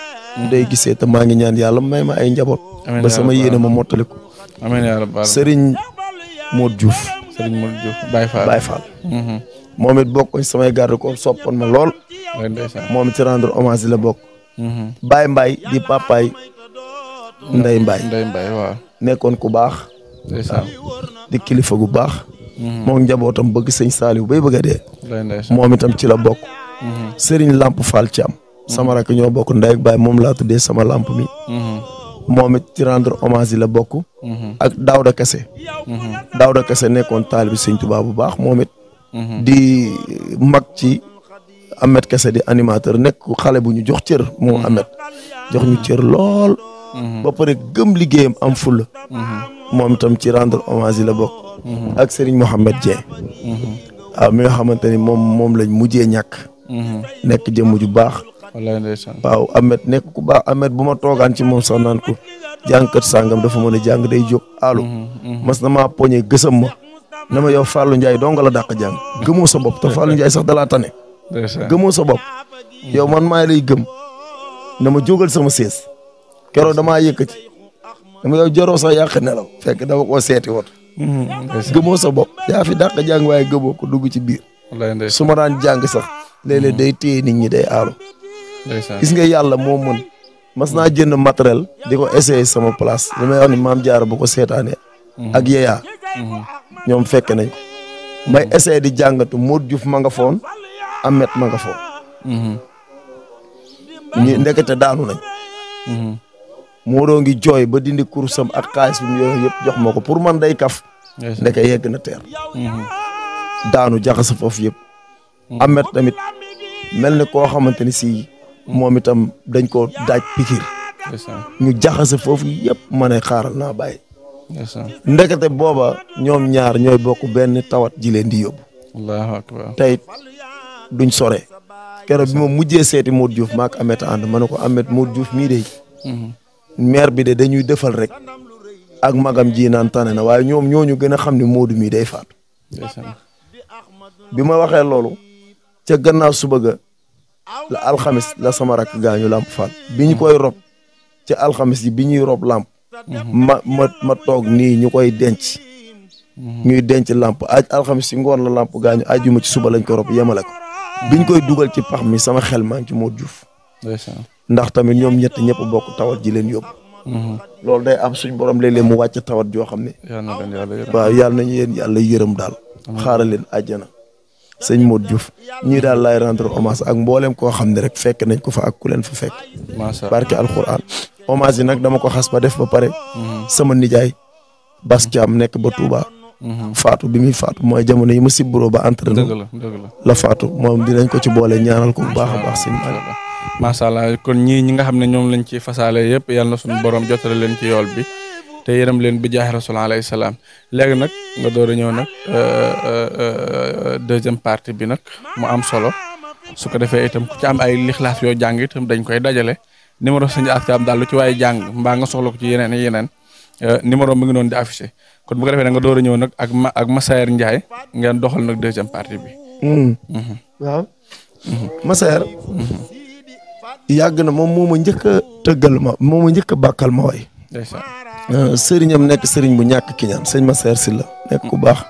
day gisee te maa ngi ñaan yàlla may ma ay njaboot ba sama yéene ma mottali ko amiin yaa rabbal Serigne Modou Diouf Baye Fall moom it bokk samay garde ko soppoon ma lool moom it ci rendre hommage la bokk Baye Mbaye di papaay Ndeye Mbaye waaw nekkoon ku baax di kilifa gu baax moom njabootam bëgg sëñ Saliou bay bëgg a dee moom itam ci la bokk Serigne Lamp Fall Thiam sama rakk ñoo bokk ndey ak baay moom laa tuddee sama lamp mi moom it ci rendre hommage yi la bokk. ak Daouda Kese. Daouda Kese nekkoon taalibi Sëñ Tuubaa bu baax moom it. di mag ci Ahmed Kese di animateur nekk xale bu ñu jox cër moom Ahmed jox ñu cër lool. ba pare gëm liggéeyam am fulla moom itam ci rendre hommage yi la bokk. ak Serigne Mohamed Dieng. waaw mi nga xamante ni moom lañ mujjee ñàkk. nekk jëmm ju baax. wallaay ndeysaan. waaw Ahmed nekk ku baax Ahmed bu ma toogaan ci moom sax naan ko jàngkat sàngam dafa mën a jàng day jóg aalu. mas na maa poñe gësam ma. na ma yow Fallou Ndiaye dong la dàq jàng. gëmoo sa bopp te Fallou Ndiaye sax dalaa tane. gëmoo sa bopp. yow man maa lay gëm. na ma jógal sama sées. keroog damaa yëkkati. dama yow jaroo sax yàq nelaw. fekk dama koo seeti woon. gëmoo sa bopp. yaa fi dàq jàng waaye gëmoo ko dugg ci biir. su ma daan jàng sax. léeg-léeg day téye nit ñi day aalu. gis nga yàlla moo mën. mas naa jënd matériel. di ko essayer sama place. li may wax ni maam Jaara bu ko seetaanee. ak yeyaa. ñoom fekk nañ ko. may essayer di jàngatu Modou Diouf ma nga foon. Ahmed ma nga foon. ñi ndekete daanu nañ. Modou ngi jooy ba dindi kurusam ak xaalis bi mu yooyu yëpp jox ma ko pour man day kaf. ndeke yegg na teer. daanu jaxase foofu yëpp. Ahmed tamit mel ni koo xamante ni si moom itam dañ ko daaj pikir. ñu jaxase foofu yëpp ma ne xaaral naa bàyyi. ndekete booba ñoom ñaar ñooy bokk benn tawat ji leen di yóbbu. allahu akbar. tey duñ sore. keroog bi ma mujjee seeti Modou Diouf maak Ahmed ànd ma ne ko Ahmed Modou Diouf mii de. maire bi de dañuy defal rek. ak magam ji naan tane na waaye ñoom ñooñu gën a xam ne Modou mii day faatu. bi ma waxee loolu. ca gannaaw suba ga la alxamis la sama rakk gaañu Lamp Fall. bi ñu koy rob ca alxamis yi bi ñuy rob Lamp. ma toog nii ñu koy denc. ñuy denc Lamp alxamis si ngoon la Lamp gaañu ajjuma ci suba lañ ko rob yemale ko. biñ koy dugal ci pax mi sama xel maa ngi ci Modou Diouf. ndax tamit ñoom ñett ñëpp bokk tawat ji leen yóbbu. loolu day am suñ borom léeg-léeg mu wàcc tawat joo xam ne. waaw yàlla nañu leen yàlla yërëm daal. xaaral leen àjjana. sëñ Modou Diouf ñii daal laay rendre hommage ak mboolem koo xam ne rek fekk nañ ko fa ak ku leen fa fekk. macha allah barke alxuraan. hommage yi nag dama ko xas ba def ba pare. sama nijaay Bas Thiam nekk ba Touba. faatu bi muy faatu mooy jamono yi ma sibburoo ba entraîné. dëgg la faatu moom dinañ ko ci boole ñaanal ko bu baax a baax. sëñ Malick. macha allah kon ñi nga xam ne ñoom lañ ci fasaale yëpp yal na suñu borom jotale leen ci yool bi. te yërëm leen bi jaahi rasul alayhi salaam léegi nag nga door a ñëw nag deuxième partie bi nag mu am solo su ko defee itam ku ci am ay lixlaas yoo jàng itam dañ koy dajale numéro sëñ As Thiam daal lu ci waaye jàng mbaa nga soxla ko ci yeneen numéro mu ngi noonu di affiché kon bu ko defee nag nga door a ñëw nag ak Massaer Ndiaye ngeen doxal nag deuxième partie bi. waaw. Massaer. yàgg na moom moo ma njëkk a tëggal moo ma njëkk a bàkkal ma way. sëriñam nekk sëriñ bu ñàkk ki ñaan sëñ Massaer Sylla nekk ku baax.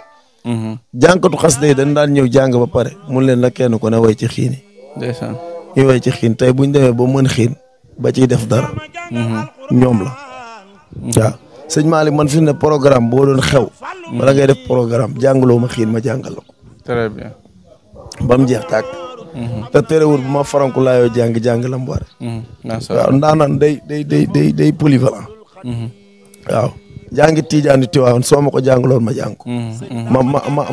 jànkatu xas day dañ daan ñëw jàng ba pare mun leen la kenn ko ne way ci xiin yi. ndeysaan ñu way ci xiin tey buñ demee ba mën xiin ba ciy def dara. ñoom la. waaw sëñ Malick man fi ne programme boo doon xew. wala ngay def programme jàngaloo ma xiin ma jàngal la ko. très bien. ba mu jeex tàkk. te terewul bu ma faranku laayoo jàng la mu war. waaw ndaanaan day polyvalent. waaw jàngi tiijaani tiwaawoon soo ma ko jàngaloon ma jàng ko.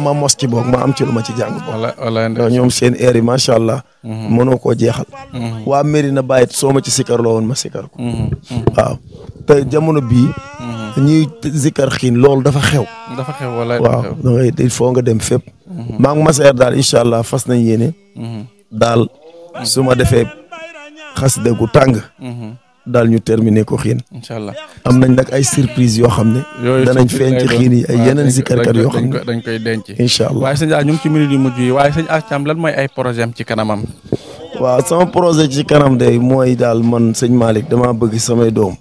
ma mos ci boog ma am ci lu ma ci jàng boog. ñoom seen air yi macha allah. mënoo koo jeexal. waa Medina Baye soo ma ci sikarloo woon ma sikar ko. waaw te jamono bii. ñuy zikar xiin loolu dafa xew. waaw da ngay il faut nga dem fépp. maa ngi Massaer daal incha allah fas nañ yéene. daal su ma defee xasida gu tàng. daal ñu terminé ko xiin. incha allah am nañ nag ay surprise yoo xam ne. danañ feeñ ci xiin yi ay yeneen zikarkat yoo xam ne dañ koy denc. incha allah waaye sëñ ñu ngi ci minute yu mujj yi waaye sëñ As Thiam lan mooy ay projet am ci kanamam. waaw sama projet ci kanam de mooy daal man sëñ Malick damaa bëgg samay doom.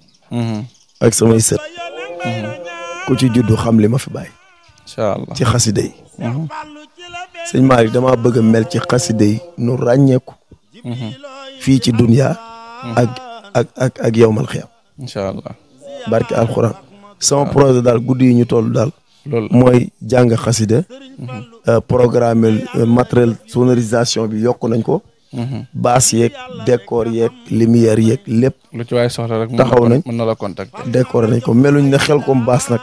ak samay sët. ku ci juddu xam li ma fi bàyyi. incha allah ci xasida yi. sëñ Malick damaa bëgg a mel ci xasida yi nu ràññeeku. fii ci dunya ak yawmal xiyam. incha allah barke alxuraan. sama projet daal guddi yi ñu toll daal. loolu mooy jàng xasida. programme matériel sonorisation bi yokk nañ ko. baas yeeg décor yeeg lumière yeeg lépp lu ci waay soxla rek taxaw nañ mën na la contacter. décor nañ ko meluñ ne Xelcom baas nag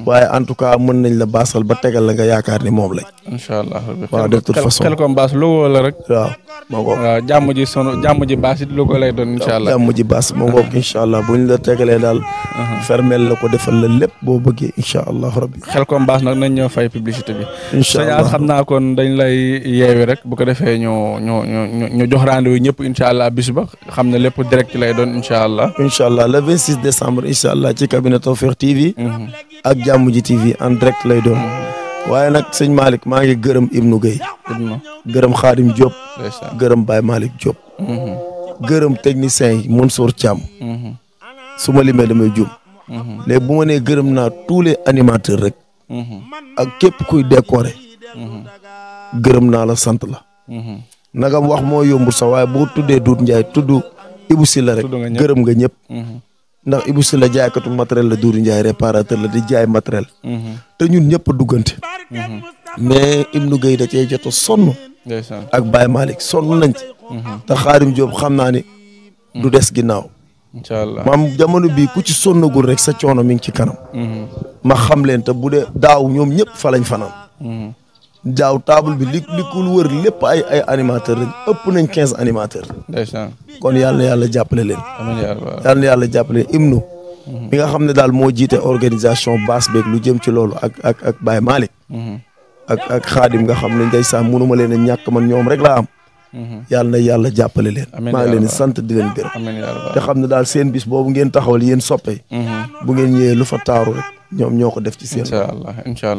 waaye en tout cas mën nañ la baasal ba tegal la nga yaakaar ni moom lañ. incha allah waaw de toute façon Xelcom baas logo la rek. waaw ma ngoog. waaw jàmm ji baas it logo lay doon incha allah. jàmm ji baas ma ngoog incha allah buñ la tegalee daal. fermel la ko defal la lépp boo bëggee incha allah rabbi. Xelcom baas nag nañ ñëw fay publicité bi. incha allah xam naa kon dañ lay yeewi rek bu ko defee ñu jox rendez-vous ñëpp incha allah bis ba xam ne lépp direct lay doon incha allah. incha allah le 26 décembre incha allah ci cabinet Tawfekh TV. ak jàmm ji TV en direct lay doon. waaye nag sëñ Malick maa ngi gërëm Ibnu Gueye. gërëm Khadim Diop. gërëm Baye Malick Diop. gërëm technicien yi Mansour Thiam. su ma limee damay juum. léegi bu ma nee gërëm naa tous les animateurs rek. ak képp kuy décorer. gërëm naa la sant la. nagam wax moo yombul sax waaye boo tuddee Doudou Ndiaye tudd Ibou Sylla rek gërëm nga ñëpp. ndax Ibou Sylla jaaykatu matériel la Doudou Ndiaye réparateur la di jaay matériel. te ñun ñëpp a duggante. mais Ibnu Gueye da cee jot a sonn. ak Baye Malick sonn nañ ci. te Khadim Diop xam naa ni du des ginnaaw. incha allah maam jamono bii ku ci sonnagul rek sa coono mi ngi ci kanam. ma xam leen te bu dee daaw ñoom ñëpp fa lañ fanaan. daaw table bi li ku wër lépp ay animateurs lañ ëpp nañ 15 animateurs. ndeysaan kon yàlla na yàlla jàppale leen. amiin yàlla na yàlla jàppale leen Ibnu. bi nga xam ne daal moo jiite organisation baas beeg lu jëm ci loolu ak Baye Malick. ak Khadim nga xam ne ndeysaan mënuma leen a ñàkk man ñoom rek laa am. yàlla na yàlla jàppale leen. maa ngi leen di sant di leen gërëm. te xam ne daal seen bis boobu ngeen taxawal yéen soppe. bu ngeen ñëwee lu fa taaru rek ñoom ñoo ko def ci seen. incha allah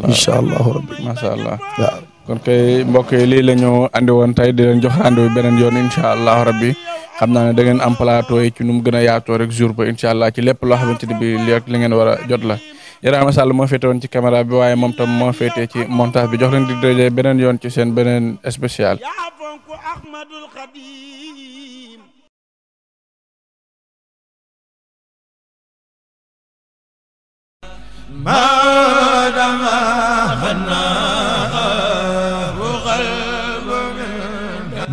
incha allahu rabbi. macha allah waaw. kon kay mbokk yi lii la ñu andi woon tey di leen jox rendez-vous beneen yoon incha allahu rabbi xam naa ne da ngeen am plateau yi ci nu mu gën a yaatoo rek jour ba incha allah ci lépp loo xamante ni bii li ak li ngeen war a jot la. Ibrahima Sall moo féete woon ci caméra bi waaye moom tam moo féetee ci montage bi jox leen di daje beneen yoon ci seen beneen spécial.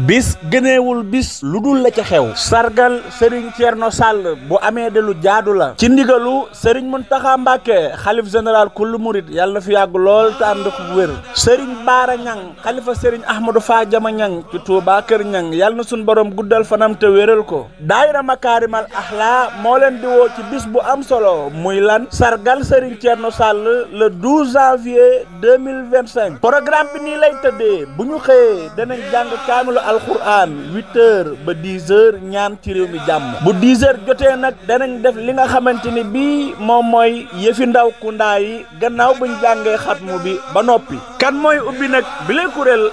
bis gëneewul bis lu dul la ca xew sargal Serigne Thierno Sall bu amee de lu jaadu la ci ndigalu Serigne Mountakha Mbacké xalif général kullu murid yàlla na fi yàgg lool te ànd ko wér Serigne Baara Ñang xalifa Serigne Ahmadou Fadiama Ñang ci Touba Kër Ñang yàlla na suñ borom guddal fanam te wéral ko daayira Makaarimal Axlaa moo leen di woo ci bis bu am solo muy lan sargal Serigne Thierno Sall le 12 janvier 2025 programme bi nii lay tëddee bu ñu xëyee danañ jàng kaamilu alquran 8h ba 10h ñaan ci réew mi jàmm bu 10h jotee nag danañ def li nga xamante ni bii moom mooy yëfi ndaw kundaa yi gannaaw buñ jàngee xatmu bi ba noppi kan mooy ubbi nag bi lay kuréel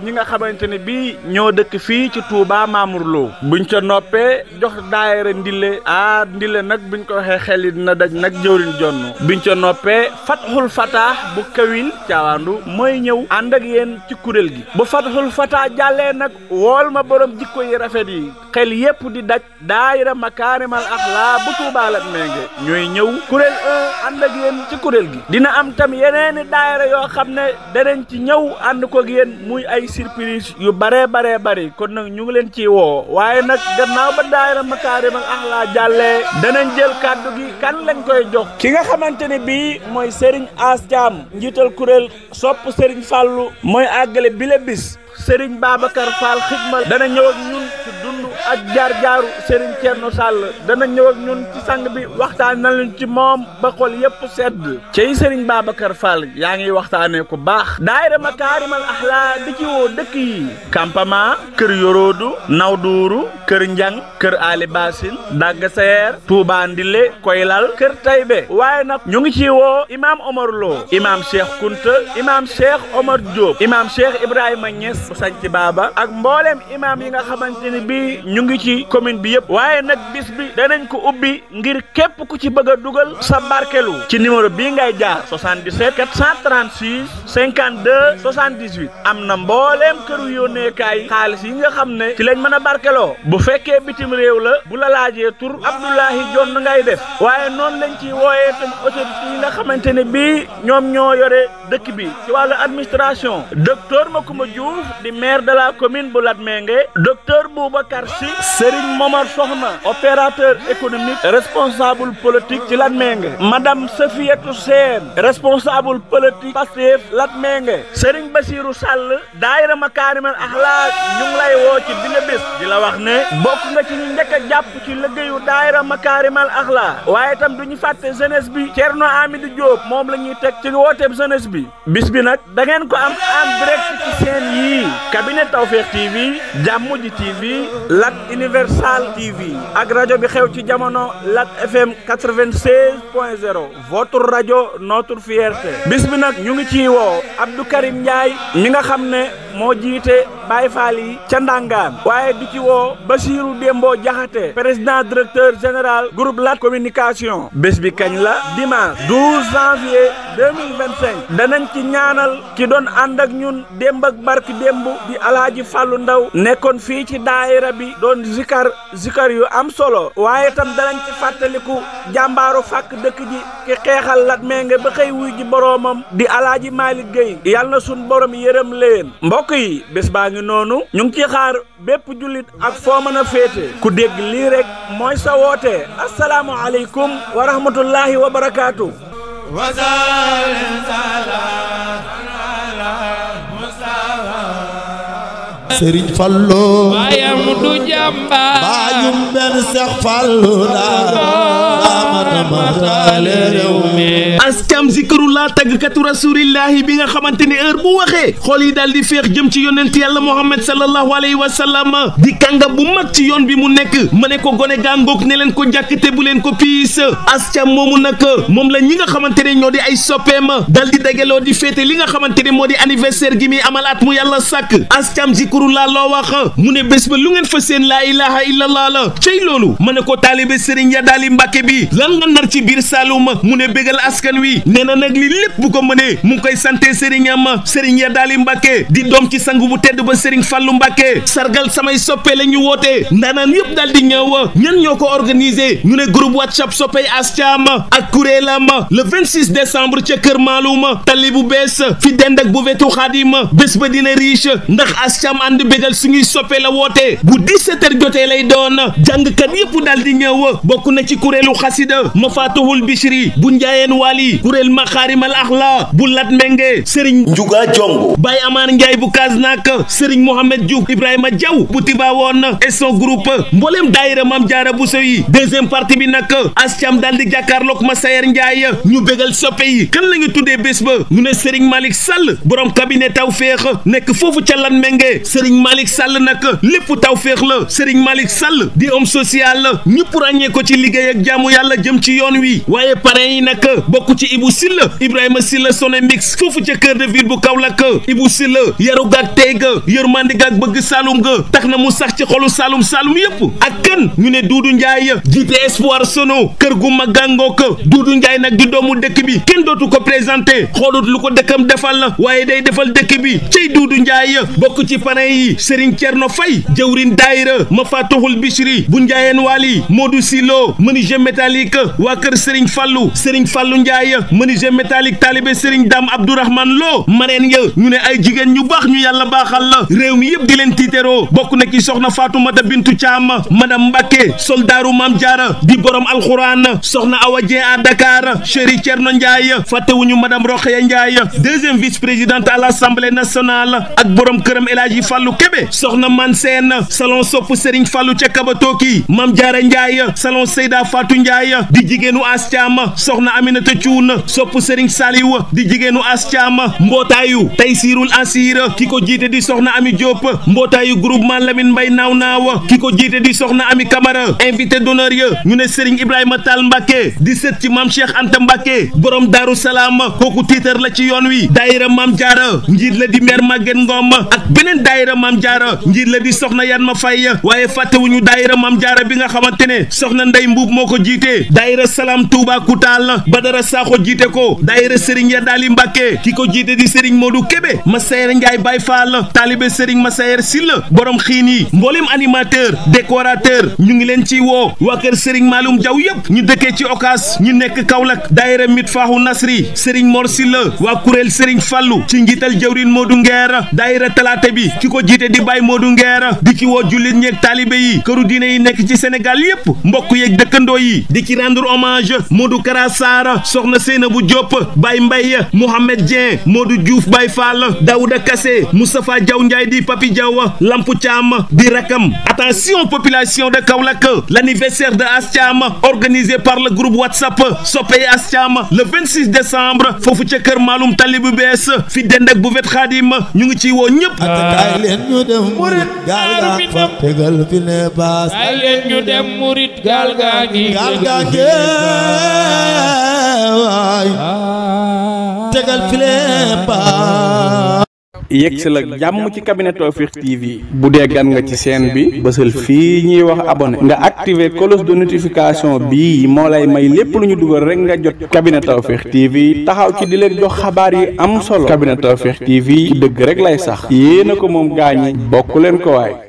ñi nga xamante ni bii ñoo dëkk fii ci Touba Mamour Lo buñ ca noppee jox daayira ndille ndille nag buñ ko waxee xel yi dina daj nag jëwriñ jonn buñ ca noppee Fathul Fatah bu Kawil caawaandu mooy ñëw ànd ak yéen ci kuréel gi bu Fathul Fatah jàllee nag wool ma borom jikko yi rafet yi xel yépp di daj daayira Makaarimal Axlaa bu Touba Lat Mingué ñooy ñëw kuréel 1 ànd ak yéen ci kuréel gi dina am tam yeneeni daayira yoo xam ne danañ ci ñëw ànd ko ak yéen muy ay surprise yu bare bari kon nag ñu ngi leen ciy woo waaye nag gannaaw ba daayira Makaarimal Axlaa jàllee danañ jël kàddu gi kan lañ koy jox ki nga xamante ne bii mooy Serigne As Thiam njiital kuréel sopp Serigne Fallou mooy àggale bile bis Serigne Babacar Fall xidmal dana ñëw ak ñun ci dund ak jaar-jaaru Serigne Thierno Sall dana ñëw ak ñun ci sang bi waxtaan na leen ci moom ba xol yépp sedd cey Serigne Babacar Fall yaa ngi waxtaanee ku baax daayira Makaarimal Axlaa di ci woo dëkk yi Kampama kër Yorodu Nawduuru kër Njang kër Ali Basin Dagga Sayer Touba Ndile Koylal kër Taybe waaye nag ñu ngi ci woo imam Omar Lo imam Cheikh Kunta imam Cheikh Omar Diop imam Cheikh Ibrahima Niass bu Sanc Baaba ak mboolem imam yi nga xamante ni bii ñu ngi ci commune bi yëpp waaye nag bis bi danañ ko ubbi ngir képp ku ci bëgg a dugal sa barkelu ci numéro bii ngay jaar 77 436 52 78 am na mbooleem këru yónneekaay xaalis yi nga xam ne ci lañ mën a barkeloo bu fekkee bitim réew la bu la laajee tur Abdoulahi Jonn ngay def waaye noonu lañ ci wooyee tam autorité yi nga xamante ne bii ñoom ñoo yore dëkk bi ci wàllu administration docteur Macoumba Diouf di maire de la commune bu Latmingué docteur Boubacar Sy Serigne Momar Soxna opérateur économique responsable politique ci Latmingué madame Safiatou Sène responsable politique Pastef Latmingué Serigne Bassirou Sall daayira Makarimal Akhlaq ñu ngi lay woo ci bile bés di la wax ne bokk nga ci ñu njëkk a jàpp ci liggéeyu daayira Makarimal Akhlaq waaye itam duñu fàtte jeunesse bi Thierno Amidou Diop moom la ñuy teg ci wooteeb jeunesse bi bis bi nag da ngeen ko am en direct ci seen yii cabinet Tawfekh TV Jàmmu Ji TV Lat Universal TV ak rajo bi xew ci jamono Lat FM 96.0 votre radio notre fierté bis bi nag ñu ngi ciy woo Abdou Karim Ndiaye mi nga xam ne moo jiite Baye Fall yi ca Ndangaan waaye di ci woo Basirou Dembo Diakhaté président directeur général groupe Lat communication bés bi kañ la dimanche 12 janvier 2025 danañ ci ñaanal ki doon ànd ak ñun démb ak barki démb di Alaaji Fàllu Ndaw nekkoon fii ci daayira bi doon zikar yu am solo waaye itam danañ ci fàttaliku jàmbaaru fàkk dëkk ji ki xeexal Latmingué ba xëy wuy ji boroomam di Alaaji Malick Gueye yàlla na sun borom yërëm leen mbokk yi bés baa ngi noonu ñu ngi ci xaar bépp jullit ak foo mën a féete ku dégg lii rek mooy sa woote asalaamu aleykum wa rahmatullahi wa barakaatu Serigne Fallou bayam du jàmbaar baayum benn Seex Fallou askam zikrullah tàggkatu rasulillahi bi nga xamante ni heure bu waxee xool yi daal di féex jëm ci yonent yàlla Muhammad sallallahu alayhi wa sallam di kàngam bu mag ci yoon bi mu nekk ma ne ko gone gàngoog ne leen ko jàkkte bu leen ko piis askam moomu nag moom la ñi nga xamante ne ñoo di ay soppeem dal di dageloo di féete li nga xamante ne moo di anniversaire gi muy amal at mu yàlla sàkk askam zikrullah loo wax mu ne bés ba lu ngeen fa seen laa ilaha illallah la cey loolu ma ne ko taalibe Serigne Yadaali Mbàkke bi lan nga nar ci biir Saloum mu ne bégal askan wi nee na nag li lépp bu ko mënee mu ngi koy sante Serigne am Serigne Yadaali Mbàkke di doom ci sang bu tedd ba Serigne Fallou Mbàkke sargal samay soppe la ñu woote ndaanaan yëpp daal di ñëw ñan ñoo ko organisé ñu ne groupe WhatsApp soppey Ascam ak kuréelam le 26 décembre ca Kër Maalum tali bu bees fi dend ak bu wetu Xaadim bés ba dina riche ndax Ascam ànd bégal suñuy soppe la woote bu 17h jotee lay doon jàngkat yëpp daal di ñëw bokk na ci kuréelu xasida Mafatihul Bichri bu Njaayeen Wali kuréel Makarimal Akhlaq bu Latmingué Serigne Njuga Jongo Baye Amar Ndiaye bu Kasnak Serigne Mohamed Diouf Ibrahima Diaw bu Tivaouane et son groupe mboolem daayira Mame Diarra Bousso yi deuxième partie bi nag Ascam daal di jàkkaarloog Massayer Ndiaye ñu bégal soppe yi kan la ñu tuddee bés ba ñu ne Serigne Malick Sall borom cabinet Tawfekh nekk foofu ca Latmingué Serigne Malick Sall nag lépp Tawfekh la Serigne Malick Sall di homme social la ñëpp ràññee ko ci liggéey ak jaamu yàlla jëm ci yoon wi waaye parrain yi nag bokk ci Ibou Silla Ibrahima Silla Soné Mix foofu ca cœur de ville bu Kaolack Ibou Silla yaru gaag tey ga yërmande gaag bëgg Saloum ga tax na mu sax ci xolu Saloum yëpp ak kan ñu ne Doudou Ndiaye jiite Espoir Sono kër gu mag gàngook Doudou Ndiaye nag di doomu dëkk bi kenn dootu ko présenté xoolut lu ko dëkkam defal la waaye day defal dëkk bi cey Doudou Ndiaye bokk ci parrain yi Serigne Thierno Faye jawrin daayira Mafatihul Bichri bu Njaayeen Wali Modou Silo menuisier métallique waa kër Serigne Fallou Ndiaye menuisier métallique talibé Serigne Dame Abdourahmane Lo marraine ya ñu ne ay jigéen ñu baax ñu yàlla baaxal la réew mi yëpp di leen tiiteroo bokk na ci soxna Fatoumata Bintou Thiam madame Mbacké soldaaru Mame Diarra di borom alxuraan soxna Awa Dieng à Dakar chéri Thierno Ndiaye fàttewuñu madame Rokhaya Ndiaye deuxième vice-présidente à l'Assemblée nationale ak borom këram El Hadji Fallou Kébé soxna Man Sène salon sopp Serigne Fallou ca Kabatoki Mame Diarra Ndiaye salon Seyda Fatou Ndiaye di jigéenu Ascam soxna Aminata Cuun sopp Serigne Saliou di jigéenu Astiam mbootaayu Taysirul Asir ki ko jiite di soxna Ami Diop mbootaayu groupement Lamine Mbay naaw ki ko jiite di soxna Ami Camara invité d'honneur ya ñu ne Serigne Ibrahima Tall Mbacke di sët ci Mame Cheikh Anta Mbacke borom Daaru Salaam kooku tiitar la ci yoon wi daayira Mame Diarra njiit la di maire Maguette Ngom ak beneen daayira Mame Diarra njiit la di soxna Yanma Faye waaye fàttewuñu daayira Mame Diarra bi nga xamante ne soxna Ndey Mbuub moo ko jiite daayira Salam Touba Koutal Badara Sakho jiite ko daayira Serigne Yadali Mbacke ki ko jiite di Serigne Modou Kébé Massayer Ndiaye Baye Fall taalibe Serigne Massayer Silla borom xiin yi mboolem animateur décorateur ñu ngi leen ci woo waa kër Serigne Maloum Diaw yëpp ñu dëkkee ci Okas ñu nekk Kaolack daayira Mitfaahu Nasri Serigne Mor Silla waa kuréel Serigne Fallou ci njiital jawrin Modou Nguer daayira talaate bi ki ko jiite di Baye Modou Nguer di ci woo jullit ñeeg taalibe yi këru diine yi nekk ci Sénégal yëpp mbokk yeeg dëkkandoo yi di ci rendre hommage Modou Kara Sarr soxna Seynabou Diop Baye Mbaye Mohamed Dieng Modou Diouf Baye Fall Daouda Kassé Moustapha Diaw Ndiaye di Papi Diaw Lampu Thiam di rakam. Attention population de Kaolack, l'anniversaire de Astiam organisé par le groupe WhatsApp Soppey Astiam le 26 décembre foofu ca kër Maloum Tali bu bees fi dend ak Bouvet Khadim ñu ngi ci woo ñëpp. kaay leen ñu dem murit gaal gaa fa tegal fi ne baas. kaay leen ñu dem murit gaal gaa ngi waay tegal fi ne baas. yegsi la jàmm ci cabinet Tawfekh TV bu dee gan nga ci chaîne bi bësal fii ñuy wax abonné nga activer cloche de notification bii moo lay may lépp lu ñu dugal rek nga jot cabinet Tawfekh TV taxaw ci di leen jox xabaar yi am solo cabinet Tawfekh TV dëgg rek lay sax yéena ko moom gaañi bokk leen ko waay.